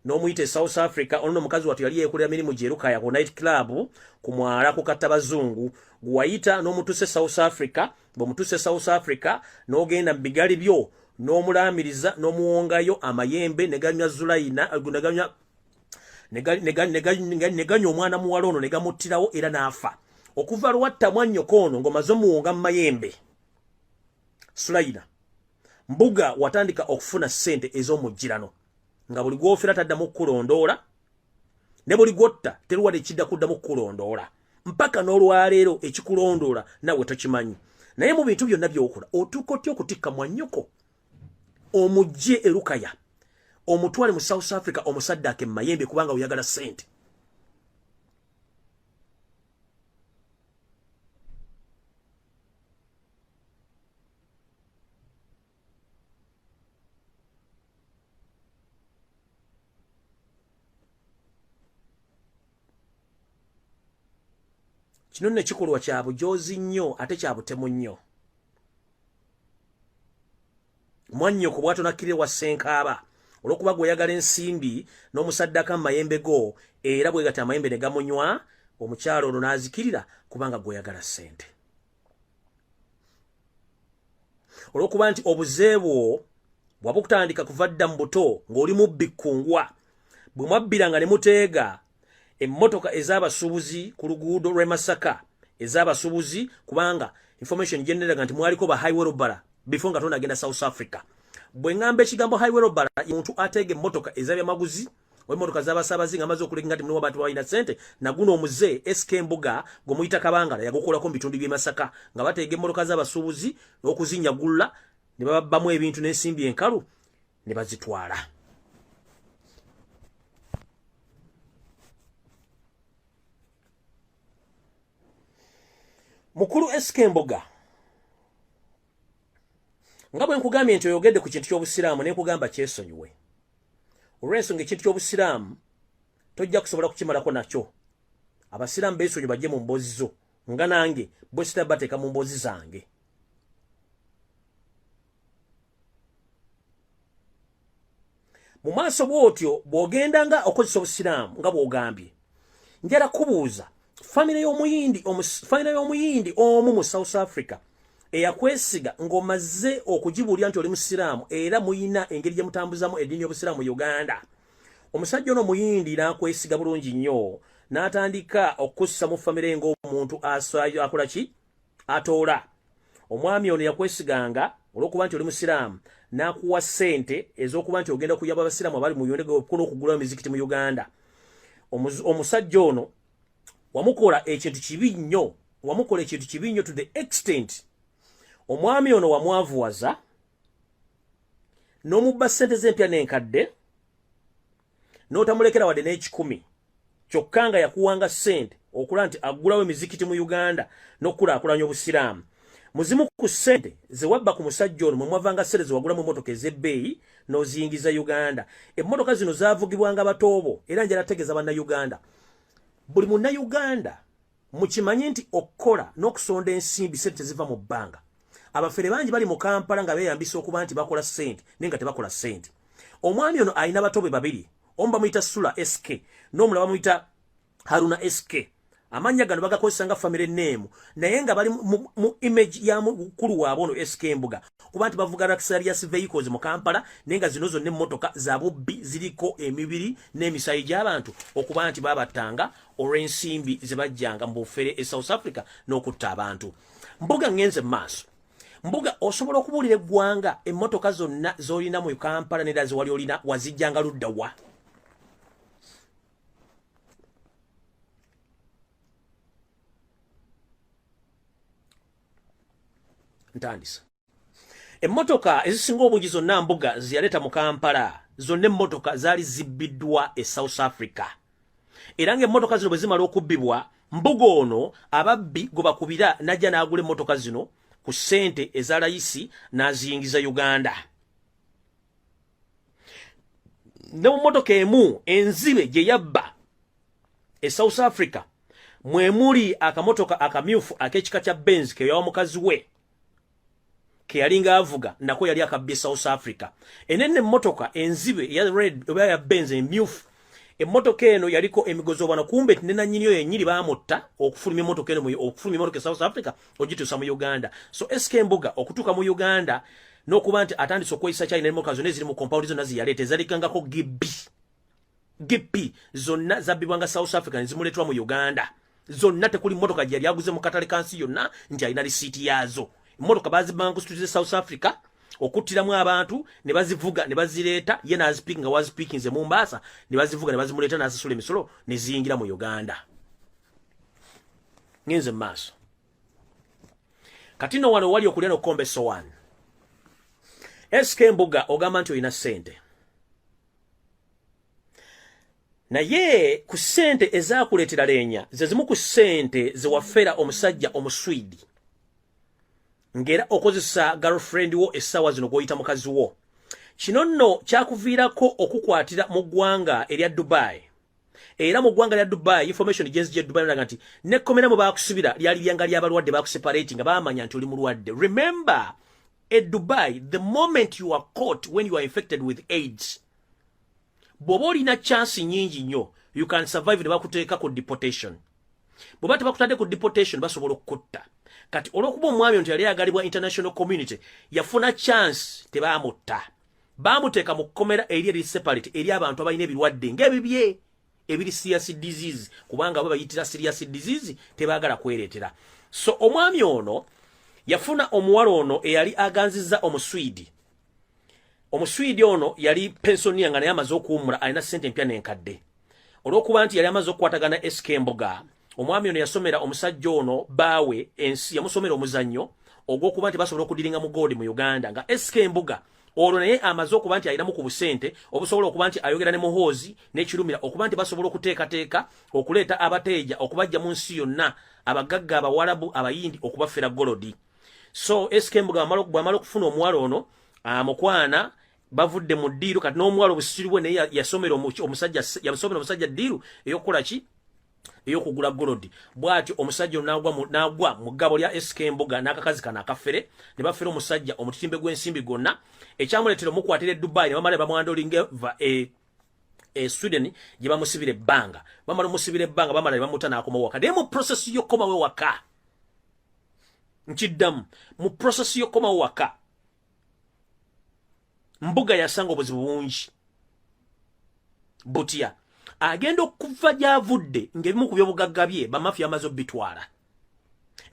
n'omuyita e South Africa. Ono omukazi wattu yali yeekolera mirimu gye Lukaya ku night club ku mwala ku katta bazungu. Gwewayita n'omutuuse South Africa, bw'omutuuse South Africa n'ogenda mu bigali byo n'omulaamiriza n'omuwongayo amayembe ne ganywa Zulaina ne ganywa omwana muwala ono ne gamuttirawo era n'afa. Okuva lwatta mwannyoko ono ng'omaze omuwonga mu mayembe Sulaina Mbuga watandika okufuna ssente ez'omujjirano nga buli gw'ofera taddamu kukulondoola ne buli gwotta teruwadde kidda kuddamu kukulondoola mpaka n'olwaleero ekikulondoola nawe tokimanyi. Naye mu bintu byonna by'okola, otuuka otya okutikka mwannyoko omugye erukaya omutwale mu South Africa omusaddaaka emayembe kubanga oyagala ssente? Kino nno ekikolwa kya bujoozi nnyo ate kya butemu nnyo. Mwannyoko bw'atonakkirire wa Ssenkaaba olw'okuba gw'oyagala ensimbi n'omusaddaka mu mayembe go, era bwe gati amayembe ne gamunywa, omukyalo ono n'azikirira kubanga gw'oyagala ssente. Olw'okuba nti obuze bwo bwabukutandika kuva dda mu buto ng'oli mubbi kkungwa, bwe mwabbiranga ne muteega emmotoka ez'abasuubuzi ku luguudo lw'e Masaka ez'abasuubuzi, kubanga information gyeneraga nti mwaliko ba highway robber before nga tonagenda South Africa. Bwe ŋŋamba ekigambo highway robber, muntu ateega emmotoka ez'abyamaguzi emmotoka z'abasaabazi nga amaze okulenga nti mulimu abantu balina ssente. Naguno omuze SK Mbuga gwe muyita Kabangala yagukolako mu bitundu by'e Masaka nga bateega emmotoka z'abasuubuzi n'okuzinyagulula ne bababbamu ebintu n'ensimbi enkalu ne bazitwala. Mukulu SK Mbuga, nga bwe nkugambye nti oyogedde ku kintu ky'obusiraamu ne nkugamba kyesonyiwe olw'ensonga ekintu ky'obusiraamu tojja kusobola kukimalako nakyo. Abasiraamu beesonyi bajje mu mboozi zo, nga nange bwe sita bateeka mu mboozi zange. Mu maaso bw'otyo bw'ogenda nga okozesa obusiraamu nga bw'ogambye, njala kubuuza famire y'omuyindi, famire y'omuyindi omu mu South Africa eyakwesiga ng'omaze okugibuulira nti oli musiraamu era muyina engeri gye mutambuzamu eddiini y'obusiraamu mu Uganda. Omusajja ono muyindi n'akwesiga bulungi nnyo n'atandika okukussa mu famire ng'omuntu akola ki atoola. Omwami ono yakwesiganga olw'okuba nti oli musiraamu n'akuwa ssente ez'okuba nti ogenda kuyamba abasiraamu abali mu Uganda okugulawo emizikiti mu Uganda. Omusajja ono wamukola ekintu kibi nnyo, wamukola ekintu kibi nnyo to the extent omwami ono wamwavuwaza n'omubba ssente z'empya n'enkadde n'otamulekera wadde n'ekikumi, kyokka nga yakuwanga ssente okula nti aggulawo emizikiti mu Uganda n'okukulaakulanya obusiraamu. Muzimu ku ssente ze wabba ku musajja ono mwe mwavanga ssente ze wagulamu emmotoka ez'ebbeeyi n'oziyingiza Uganda. Emmotoka zino zaavugibwanga batoobo. Era njala tegeeza Bannayuganda, buli Munnayuganda mukimanye nti okukola n'okusonda ensimbi ssente teziva mu bbanga. Abafere bangi bali mu Kampala nga beeyambisa okuba nti bakola ssente naye nga tebakola ssente. Omwami ono alina batobe babiri, omu bamuyita Sula SK n'omulala bamuyita Haruna SK. Amannya gano bagakozesa nga family name naye nga bali mu image ya mukulu waabwe ono SK Mbuga, kuba nti bavuga luxurious vehicles mu Kampala naye nga zino zonna emmotoka za bubbi, ziriko emibiri n'emisaayi gy'abantu okuba nti babattanga olw'ensimbi ze bajjanga mu bufere e South Africa n'okutta abantu. Mbuga, ngenze mu maaso. Mbuga, osobola okubuulira eggwanga emmotoka zonna z'olina mu Kampala nera zewali olina wazijjanga ludda wa? Ntandisa. Emmotoka ezisinga obungi zonna Mbuga zeyaleeta mu Kampala, zonna emmotoka zaali zibbiddwa e South Africa. Era ng'emmotoka zino bwe zimala okubbibwa, Mbuga ono ababbi gwe bakubira n'ajja n'agula emmotoka zino ku ssente eza layisi n'aziyingiza Uganda. Ne mu mmotoka emu enzibe gye yabba e South Africa mwe muli akamotoka akamyufu ak'ekika kya Benz ke yawa mukazi we ke yalinga avuga, nako yali akabbye South Africa. Enene emmotoka enzibe eya red oba ya Benz emyufu, emmotoka eno yaliko emigozobano, kumbe ne nannyini oyo yennyini baamutta okufulumya emmotoka eno, okufulumya emmotoka e South Africa ogituusa mu Uganda. So SK Mbuga okutuuka mu Uganda n'okuba nti atandise okweyisa kyalina emmotoka zonna eziri mu compound zonna zeyaleeta ezalikangako GB GP zonna zabbibwanga South Africa ne zimuleetwa mu Uganda zonna. Tekuli mmotoka gye yali aguze mu katale ka nsi yonna nti alina risiiti yaazo. Emmotoka bazibbanga ku street ze South Africa okuttiramu abantu ne bazivuga ne bazireeta, ye n'azipiiki nga wazipiikinze Mombasa, ne bazivuga ne bazimuleeta n'asasula emisolo ne ziyingira mu Uganda. Ngenze mu maaso. Kati no wano wali okulya n'okukomba essowaani. SK Mbuga ogamba nti olina ssente, naye ku ssente ezaakuleetera leenya ze zimu ku ssente ze wafera omusajja Omuswidi, ng'era okozesa girlfriend wo essaawa zino gw'oyita mukazi wo. Kino nno kyakuviirako okukwatira mu ggwanga erya Dubai. Era mu ggwanga lya Dubai, information gyenzi gye Dubai laga nti nekkomera mu baakusibira lyali lyanga ly'abalwadde, baakuseparating nga baamanya nti oli mulwadde. Remember, e Dubai, the moment you are caught when you are infected with AIDS, bw'oba olina chance nyingi nnyo you can survive ne bakuteeka ku deportation. Bw'oba tebakutadde ku deportation, basobola okukutta. Kati olw'okuba omwami nti yali ayagalibwa international community, yafuna chance, tebaamutta, baamuteeka mu kkomera eri eri separate eri abantu abalina ebirwadde ng'ebibye ebiri serious disease, kubanga bo bayitira serious disease, tebaagala kwereetera. So omwami ono yafuna omuwala ono eyali aganzizza Omuswidi. Omuswidi ono yali pensioner nga naye amaze okuwummula, alina ssente empya n'enkadde. Olw'okuba nti yali amaze okukwatagana SK Mbuga, omwami ono yasomera omusajja ono baawe ensi, yamusomera omuzannyo ogw'okuba nti basobola okudiringa mu gold mu Uganda, nga SK Mbuga olwo naye amaze okuba nti alinamu ku busente obusobola okuba nti ayogera ne Muhoozi n'Ekirumira okuba nti basobola okuteekateeka okuleeta abateeja okubajja mu nsi yonna, abagagga Abawalabu, Abayindi, okubafera gold. So SK Mbuga bw'amala okufuna omuwala ono amukwana, bavudde mu ddiiru. Kati n'omuwala obusiru bwe naye yasomera omusajja, yasomera omusajja ddiiru ey'okukola ki? Ey'okugula gold. Bw'atyo omusajja ono n'agwa mu ggabo lya SK Mbuga n'akakazi kano akafere, ne bafera omusajja omutitimbe gw'ensimbi gwonna, ekyamuleetera omukwatira e Dubai, ne bamala bamwandolinga va e Sweden gye bamusibira ebbanga. Bamala omusibira ebbanga, bamala ne bamuta n'akomawo waka. Naye mu process y'okukomawo waka, nkiddamu, mu process y'okukomawo waka, Mbuga yasanga obuzibu bungi. Butya? Agenda okuva gy'avudde ng'ebimu ku byobugagga bye bamafiya amaze obitwala.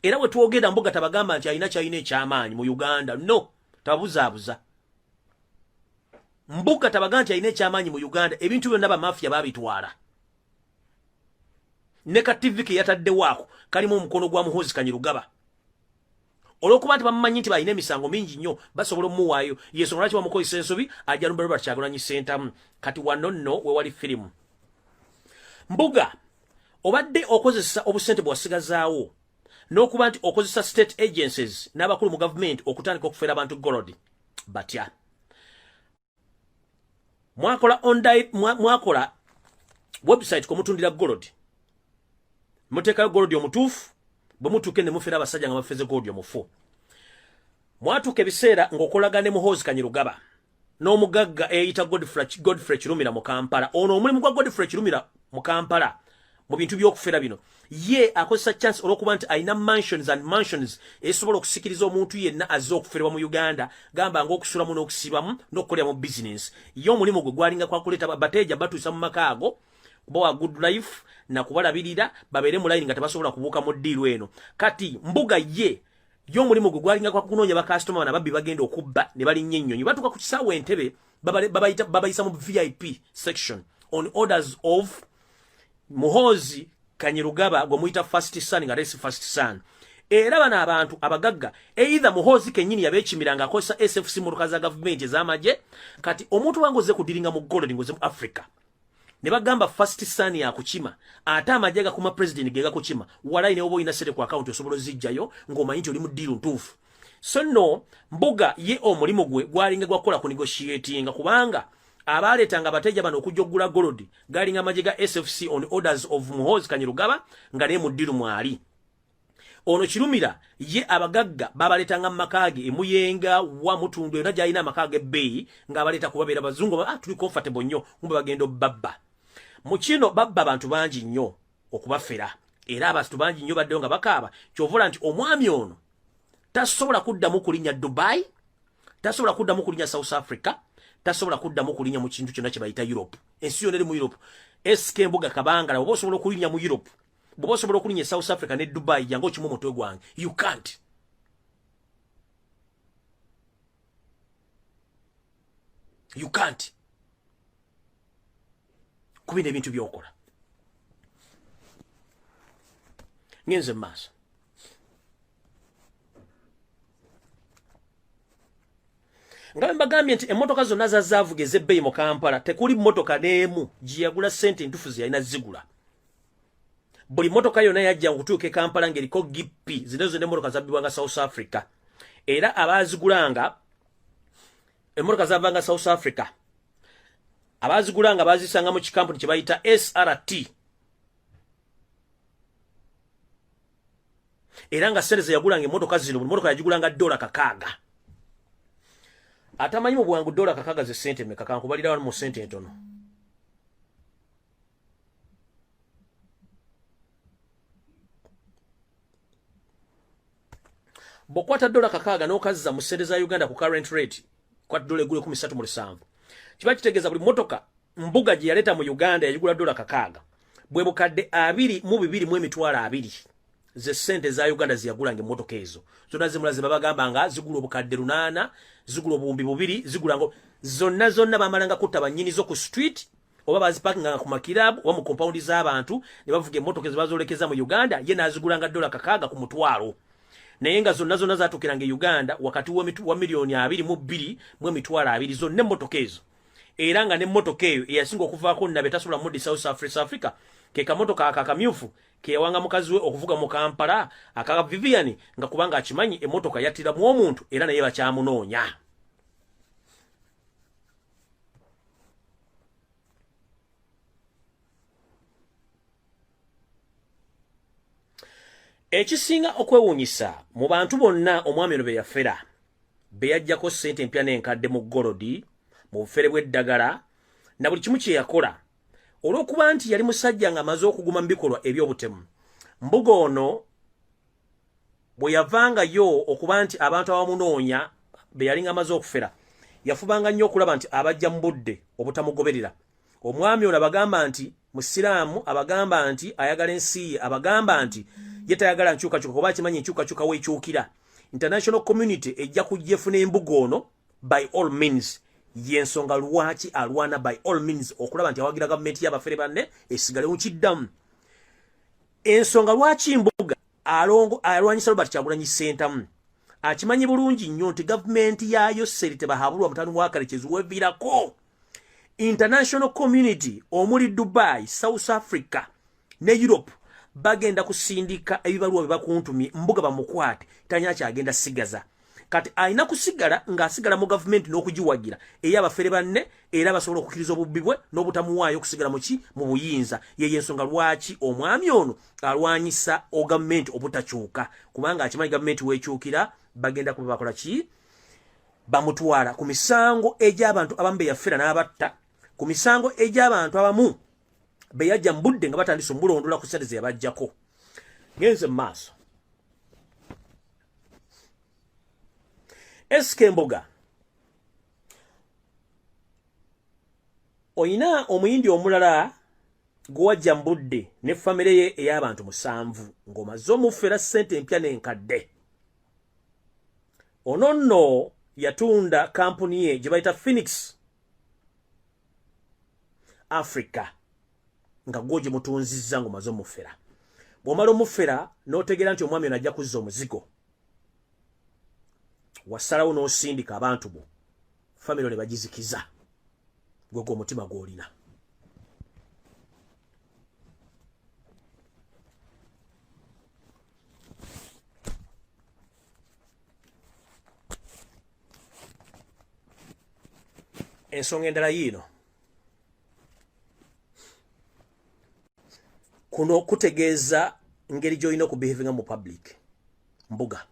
Era bwe twogera, Mbuga tabagamba nti alina kyalina ekyamaanyi mu Uganda. No, tabuzaabuza. Mbuga tabagamba nti alina ekyamaanyi mu Uganda. Ebintu byonna bamafiya babitwala. Ne ka TV ke yataddewaako kalimu omukono gwa Muhoozi Kanyirugaba. Olw'okuba nti bamumanyi nti balina emisango mingi nnyo, basobola omuwaayo. Yensonga lwaki bamukozesa ensobi, ajja lumba Robert Kyagulanyi Ssentamu. Kati wano nno wewali firimu. Mbuga obadde okozesa obusente bwewasigazaawo n'okuba nti okozesa state agencies n'abakulu mu gavumenti okutandika okufera abantu gold. Batya? Mwakola mwakola website kwemutundira gold, muteekayo gold omutuufu, bwe mutuuke ne mufera abasajja nga bafeze gold omufu. Mwatuuka ebiseera ng'okolagana ne Muhoozi Kanyirugaba n'omugagga eyita Godfrey Kirumira mu Kampala. Ono omulimu gwa Godfrey Kirumira mu Kampala mu bintu by'okufera bino, ye akozesa chance olw'okuba nti alina mansions and mansions esobola okusikiriza omuntu yenna azze okuferebwa mu Uganda, gamba ng'okusulamu n'okusibamu n'okukolera mu business. Ye omulimu gwe gwalinga kwakuleeta bateeja, batuusa mu maka ago, kubawa good life nakubalabirira babeere mu line nga tebasobola kubuuka mu ddiiru eno. Kati Mbuga ye ye omulimu gwe gwalinga kwa kunoonya bakasitoma bano ababbi bagenda okubba ne balinnya ennyonyi, batuuka ku kisaawe Entebe, babayisa mu VIP section on orders of Muhoozi Kanyirugaba gwe muyita first son, nga tesi first son. Era bano abantu abagagga, either Muhoozi kennyini yabeekimira ng'akozesa SFC, motoka za gavumenti ez'amagye. Kati omuntu wange ozze kudiringa mu gold ng'oze mu Africa, ne bagamba first son yakukima, ate amagye gakuma president ge gakukima, walayi ne oba olina sente ku account osobola ozijjayo ng'omanyi nti oli mu ddiiru ntuufu. So nno Mbuga ye omulimu gwe gwalinga gwakukola ku negotiatinga, kubanga abaleetanga abateja bano okujja okugula gold galinga amagye ga SFC on orders of Muhoozi Kanyirugaba, nga naye mu ddiiru mwali. Ono Kirumira ye abagagga babaleetanga mu maka ge Emuyenga wa Mutundu, yonna gy'alina amaka ag'ebbeeyi, ng'abaleeta kubabeera bazungu, ah, tuli comfortable nnyo, kumbe bagenda obbabba. Mu kino babba abantu bangi nnyo okubafera, era abantu bangi nnyo baddeyo nga bakaaba. Kyovula nti omwami ono tasobola kuddamu kulinnya Dubai, tasobola kuddamu kulinnya South Africa, tasobola kuddamu kulinnya mu kintu kyonna kye bayita Europe. Ensi yonna eri mu Europe, SK Mbuga Kabangala, oba osobola okulinnya mu Europe, bw'oba osobola okulinnya e South Africa ne Dubai, jangu okimu omutwe gwange. You can't. You can't kubina ebintu byokola. Ngenze mu maaso. Nga bwe mbagambye nti emmotoka zonna zazaavuga ez'ebbeeyi mu Kampala, tekuli mmotoka n'emu gye yagula ssente entuufu ze yalina zigula. Buli mmotoka yonna yajja okutuuka e Kampala ng'eriko gippi. Zino zonna emmotoka zabbibwanga South Africa, era abaazigulanga emmotoka zavanga South Africa, abaazigulanga baazisanga mu kikampuni kye bayita SRT, era nga ssente ze yagulanga emmotoka zino, buli mmotoka yagigulanga $6. Atamanyi mu bwangu $6 ze ssente meka, kankubalira wano mu ssente entono. Bw'okwata $6 n'okazza mu ssente za Uganda ku current rate, kwata dola egula 37, kiba kitegeeza buli mmotoka Mbuga gye yaleeta mu Uganda yagigula $6, bwe 22,220,000 ze ssente za Uganda ze yagulanga emmotoka ezo zonna. Zimula ze babagamba nga zigula 800,000, zigula 2000, zigula ngo zonna zonna bamalanga kutta bannyinizo ku street oba bazipakinganga ku makirabu oba mu kompawundi z'abantu ne bavuga emmotoka ezo bazoolekeza mu Uganda. Ye n'azigulanga $6 ku mutwalo, naye nga zonna zonna zatuukiranga e Uganda wakati wa 22,200,000 zonna emmotoka ezo. Era nga n'emmotoka eyo eyasinga okuvaako nabe tasobola muddi South Africa, ke kamotoka ako akamyufu keyawanga mukazi we okuvuga mu Kampala, aka Vivian, nga kubanga akimanyi emmotoka yattiramu omuntu era naye bakyamunoonya. Ekisinga okwewuunyisa mu bantu bonna omwami ono be yafera, be yaggyako ssente empya n'enkadde mu golodi, mu bufere bw'eddagala na buli kimu kye yakola, olw'okuba nti yali musajja ng'amaze okuguma mu bikolwa eby'obutemu, Mbuga ono bwe yavangayo okuba nti abantu abamunoonya be yalinga amaze okufera, yafubanga nnyo okulaba nti abajja mu budde obutamugoberera. Omwami ono abagamba nti musiraamu, abagamba nti ayagala ensi ye, abagamba nti ye tayagala nkyukakyuka, kuba akimanyi enkyukakyuka weekyukira international community ejja kujja efuna embuga ono by all means. Yensonga lwaki alwana by all means okulaba nti awagira gavumenti y'abafere banne esigalewo. Nkiddamu, ensonga lwaki Mbuga alongo alwanyisa Robert Kyagulanyi Ssentamu, akimanyi bulungi nnyo nti gavumenti ya Yoseri Tebahabulwa mutani wa Kalekezi weviirako international community omuli Dubai, South Africa ne Europe bagenda kusindika ebibaluwa bye bakuntumye Mbuga bamukwate, talina kyagenda sigaza. Kati alina kusigala ng'asigala mu gavumenti n'okugiwagira ey'abafere banne, era basobola okukkiriza obubbi bwe n'obutamuwaayo okusigala muki mu buyinza. Yeyo ensonga lwaki omwami ono alwanyisa ogavumenti obutakyuka, kubanga akimanyi gavumenti weekyukira bagenda kuba bakola ki, bamutwala ku misango egy'abantu abamu be yafera n'abatta, ku misango egy'abantu abamu be yajja mu budde nga batandise omulondola ku ssente ze yabajjako. Ngenze mu maaso. SK Mbuga, oyina omuyindi omulala gwewajja mu budde ne famire ye ey'abantu 7 ng'omaze omufera ssente empya n'enkadde. Ono nno yatunda kampuni ye gye bayita Phoenix Africa nga gwo gye mutunzizza ng'omaze omufera. Bw'omala omufera n'otegeera nti omwami ono ajja kuzza omuzigo, wasalawo n'osindika abantu bo famire ne bagizikiza. Gwe gwe omutima gw'olina. Ensonga endala yiino, kuno kutegeeza ngeri gy'olina okubehavinga mu public. Mbuga,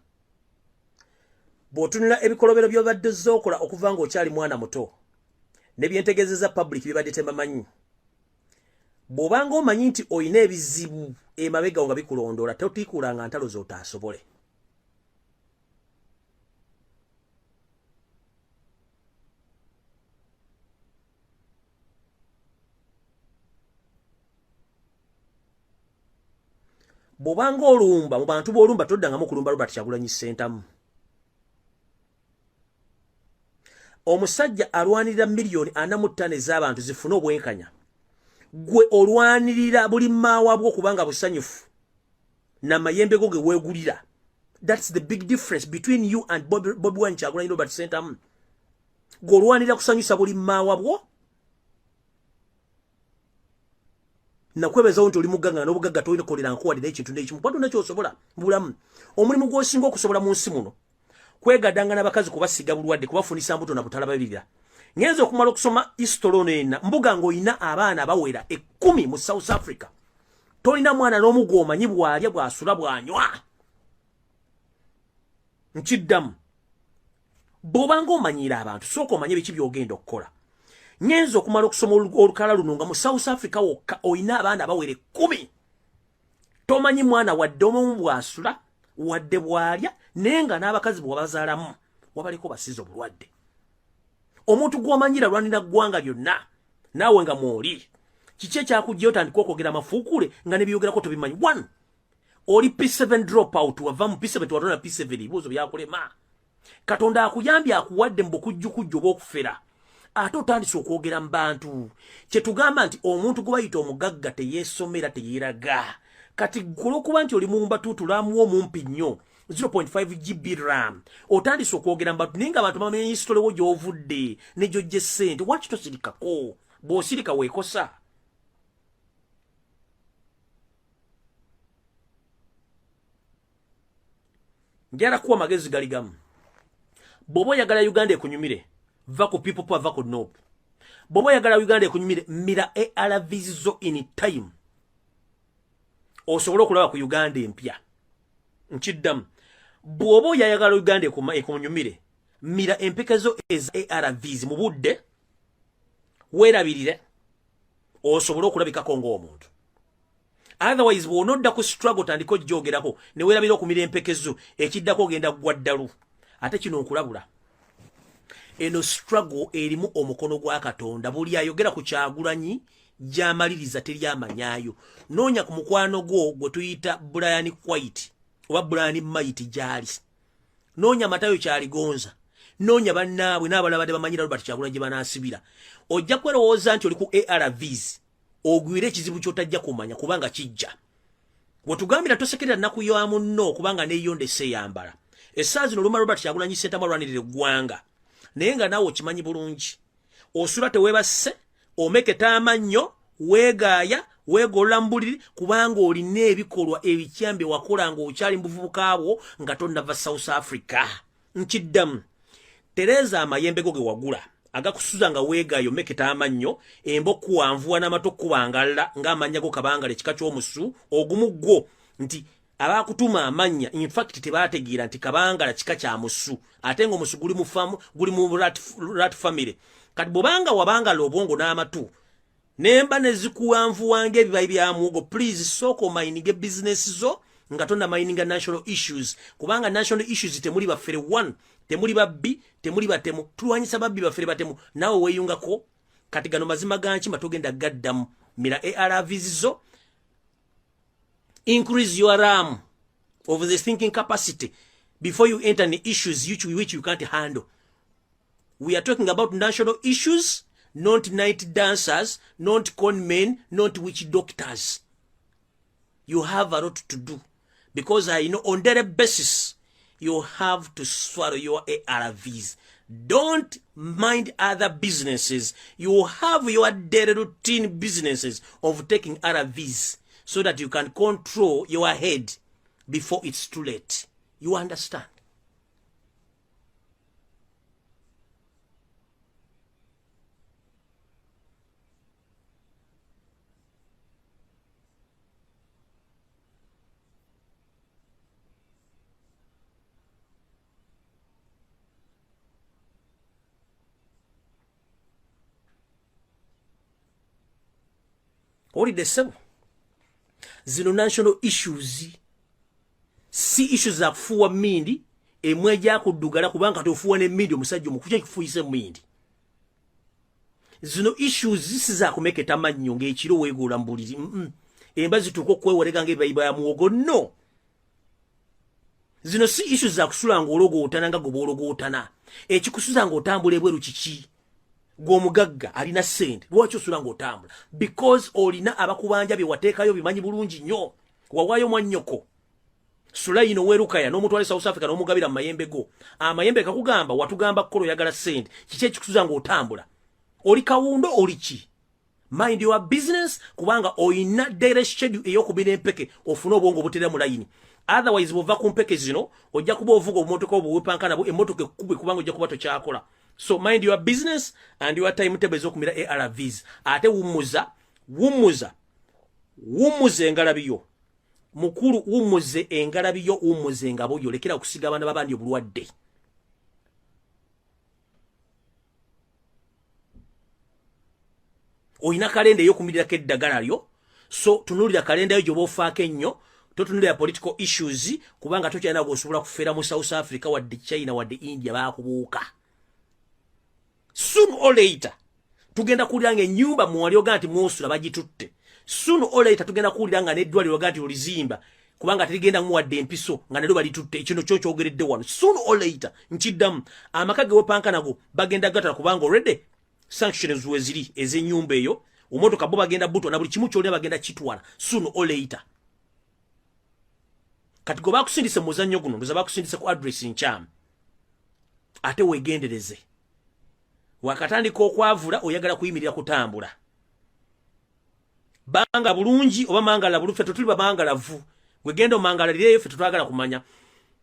bw'otunula ebikolobero by'obadde zookola okuva ng'okyali mwana muto ne byentegeezeza public bibadde tebamanyi, bw'obanga omanyi nti olina ebizibu emabegawo nga bikulondoola, totiikuulanga ntalo z'otaasobole. Bw'obanga olumba mu bantu b'olumba, toddangamu okulumba Robert Kyagulanyi Ssentamu, omusajja alwanirira 45 million ez'abantu zifune obwenkanya. Gwe olwanirira buli maawa bwo kubanga busanyufu namayembe go ge weegulira. That's the big difference between you and Bobi Wine, Kyagulanyi Robert Ssentamu. Gw'olwanira kusanyusa buli mmaawa bwo. Nakwebezawo nti oli mugagga, n'obugagga tolina kukolera nkuwadde n'ekintu n'ekimu, kuba tolina kyosobola mu bulamu. Omulimu gw'osinga okusobola mu nsi muno kwegadanga n'abakazi, kubasiga bulwadde, kubafunisa mbuto na butalababirira. Ngenza okumala okusoma history ono ena mbuga ng'olina abaana bawera 10 mu South Africa, tolina mwana n'omu gw'omanyi bw'alya, bw'asula, bw'anywa. Nkiddamu, bw'obanga omanyiira abantu, sooka omanye biki by'ogenda okukola. Ngenza okumala okusoma olukala luno nga mu South Africa wokka olina abaana bawera 10, tomanyi mwana wadde omumu bw'asula wadde bw'alya, naye nga n'abakazi bwewabazaalamu wabaliko basiza obulwadde. Omuntu gw'omanyira lwanira ggwanga lyonna, naawe nga mwoli, kiki ekyakujja otandika okwogera amafuukule nga ne byogerako tobimanyi? One, oli P7 drop out, wava mu P7, watona P7, ebibuuzo byakulema. Katonda akuyambye, akuwadde mu bukujjukujju oba okufera, ate otandise okwogera mu bantu. Kyetugamba nti omuntu gwe bayita omugagga teyeesomera, teyeeraga. Kati olwokuba nti oli mumbatuutu, laamuwo omumpi nnyo 0.5 GB RAM, otandise okwogera mu bantu, naye nga abantu bamanya history wo gy'ovudde ne gy'ojja essente. Waki tosirikako? Bw'osirika weekosa. Njala kuwa magezi gali gamu: bw'oba oyagala Uganda ekunyumire, va ku People Power, va ku NUP. Bw'oba oyagala Uganda ekunyumire, mira ARVs zo in time, osobole okulaba ku Uganda empya. Nkiddamu, bw'oba oyayagala Uganda ekunyumire, mira empeke zo eza ARVs mu budde, weerabirire, osobole okulabikako ng'omuntu. Otherwise, bw'onodda ku struggle, tandika ojjogerako ne weerabira okumira empeke zo, ekiddako ogenda ggwa ddalu. Ate kino nkulabula, eno struggle erimu omukono gwa Katonda. Buli ayogera ku Kyagulanyi gy'amaliriza teryamanyayo. Noonya ku mukwano gwo gwe tuyita Brian White oba Brian Might gy'ali, noonya Matayo Kyaligonza, noonya bannaabwe n'abalala badde bamanyira Robert Kyagulanyi gye banaasibira. Ojja kwerowooza nti oli ku ARVs, ogwire ekizibu ky'otajja kumanya kubanga kijja. Wetugambira tosekerera nnaku ya munno, kubanga neeyonda esseeyambala. Essaawa zino oluma Robert Kyagulanyi Ssentamu alwanirira eggwanga, naye nga naawe okimanyi bulungi osula teweebasse, omeketa amannyo, weegaaya, weegolola mu buliri, kubanga olina ebikolwa ebikyambe wakola ng'okyali mu buvubuka bwo nga tonnava South Africa. Nkiddamu, tereeza amayembe go ge wagula agakusuza nga weegaayo, omeketa amannyo, emba okuwanvuwa n'amatu okubangalla ng'amannya go kabangala ekika ky'omusu ogumu gwo, nti abakutuma amannya infact tebategeera nti kabangala kika kya musu, ate ng'omusu guli mu famu, guli mu rat family. Kati bw'obanga wabangala obwongo n'amatu nemba ne zikuwanvuwanga ebibayi bya muwogo, please sooka omayininge bizinesi zo nga tonnamayininga national issues, kubanga national issues temuli bafere one, temuli babbi, temuli batemu. Tulwanyisa babbi, bafere, batemu, naawe weeyungako. Kati gano mazima ga nkima togenda gaddamu. Mira ARVs zo, increase your RAM of the thinking capacity before you enter the issues which you can't handle. We are talking about national issues, not night dancers, not con men, not witch doctors. You have a lot to do, because I know on daily basis you have to swallow your ARVs. Don't mind other businesses. You have your daily routine businesses of taking ARVs so that you can control your head before it's too late. You understand? Owulidde ssebo? Zino national issues, si issues za kufuuwa mmindi emwe gyakuddugala, kubanga tofuuwa n'emmindi omusajja omukukya kikufuuyisa emmindi. Zino issues si za kumeketa mannyo ng'ekiro weegoola mu buliri, emba zituuka okwewolega ng'ebibayiba ya muwogo. No, zino si issues za kusula ng'ologootana nga gwe boologootana. Ekikusuza ng'otambula ebweru kiki? Gw'omugagga alina ssente, lwaki osula ng'otambula? Because olina abakubanja bye wateekayo, bimanyi bulungi nnyo. Wawaayo mwannyoko. Sulaino werukaya n'omutwale South Africa n'omugabira mu mayembe go. Amayembe kakugamba watugamba kukola oyagala ssente. Kiki ekikusuza ng'otambula? Oli kawundo oli ki? Mind your business, kubanga oyina daily schedule ey'okubira empeke ofune obwongo obuterera mu layini. Otherwise bw'ova ku mpeke zino ojja kuba ovuga obumotoka obwo wepanka nabwo, emmotoka ekkubwe, kubanga ojja kuba tokyakola. So mind your business and your timetable ez'okumira ARVs. Ate wummuza, wummuza, wummuza engalabi yo. Mukulu, wummuze engalabi yo, wummuze engabo yo, lekera okusiga abaana b'abandi obulwadde. Olina kalenda ey'okumirirako eddagala lyo, so tunuulira kalenda yo gy'oba ofaako ennyo. Totunulira political issues, kubanga tokyalina gwosobola kufeera mu South Africa, wadde China, wadde India. Baakubuuka. Soon or later tugenda kuwulira nga ennyumba mwali oga nti mwosula bagitutte. Soon or later tugenda kuwulira nga n'eddwaliro oga nti olizimba kubanga terigenda muwadde empiso nga nalyo balitutte. Ekino kyo kyogeredde wano. Soon or later, nkiddamu, amaka ge wepanka nago bagenda gatala, kubanga already sanctions weziri ez'ennyumba eyo. Omotoka bo bagenda butwa na buli kimu kyolina bagenda kitwala soon or later. Kati gwe bakusindise mu muzannyo guno, ndoza bakusindise ku address nkyamu. Ate weegendereze, wakatandika okwavula, oyagala kuyimirira kutambula. Banga bulungi oba mangala bulu, ffe tetuli bamangalavu. Gwegenda omangalalireyo, ffe tetwagala kumanya.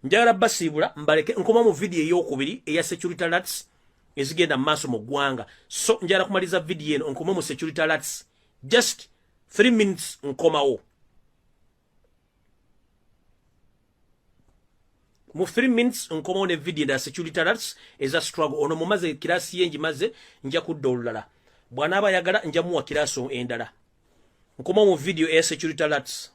Njagala basiibula mbaleke, nkoma mu vidiyo eyokubiri eya security alerts ezigenda mu maaso mu ggwanga. So njagala kumaliza vidiyo eno, nkoma mu security alerts, just 3 minutes, nkomawo mu 3 minutes. Nkomawo ne vidiyo endala, security alerts eza struggle. Ono mumaze kirasi ye ngimaze, nja kudda olulala. Bw'anaaba ayagala nja muwa kirasi endala. Nkomawo mu vidiyo eya security alerts.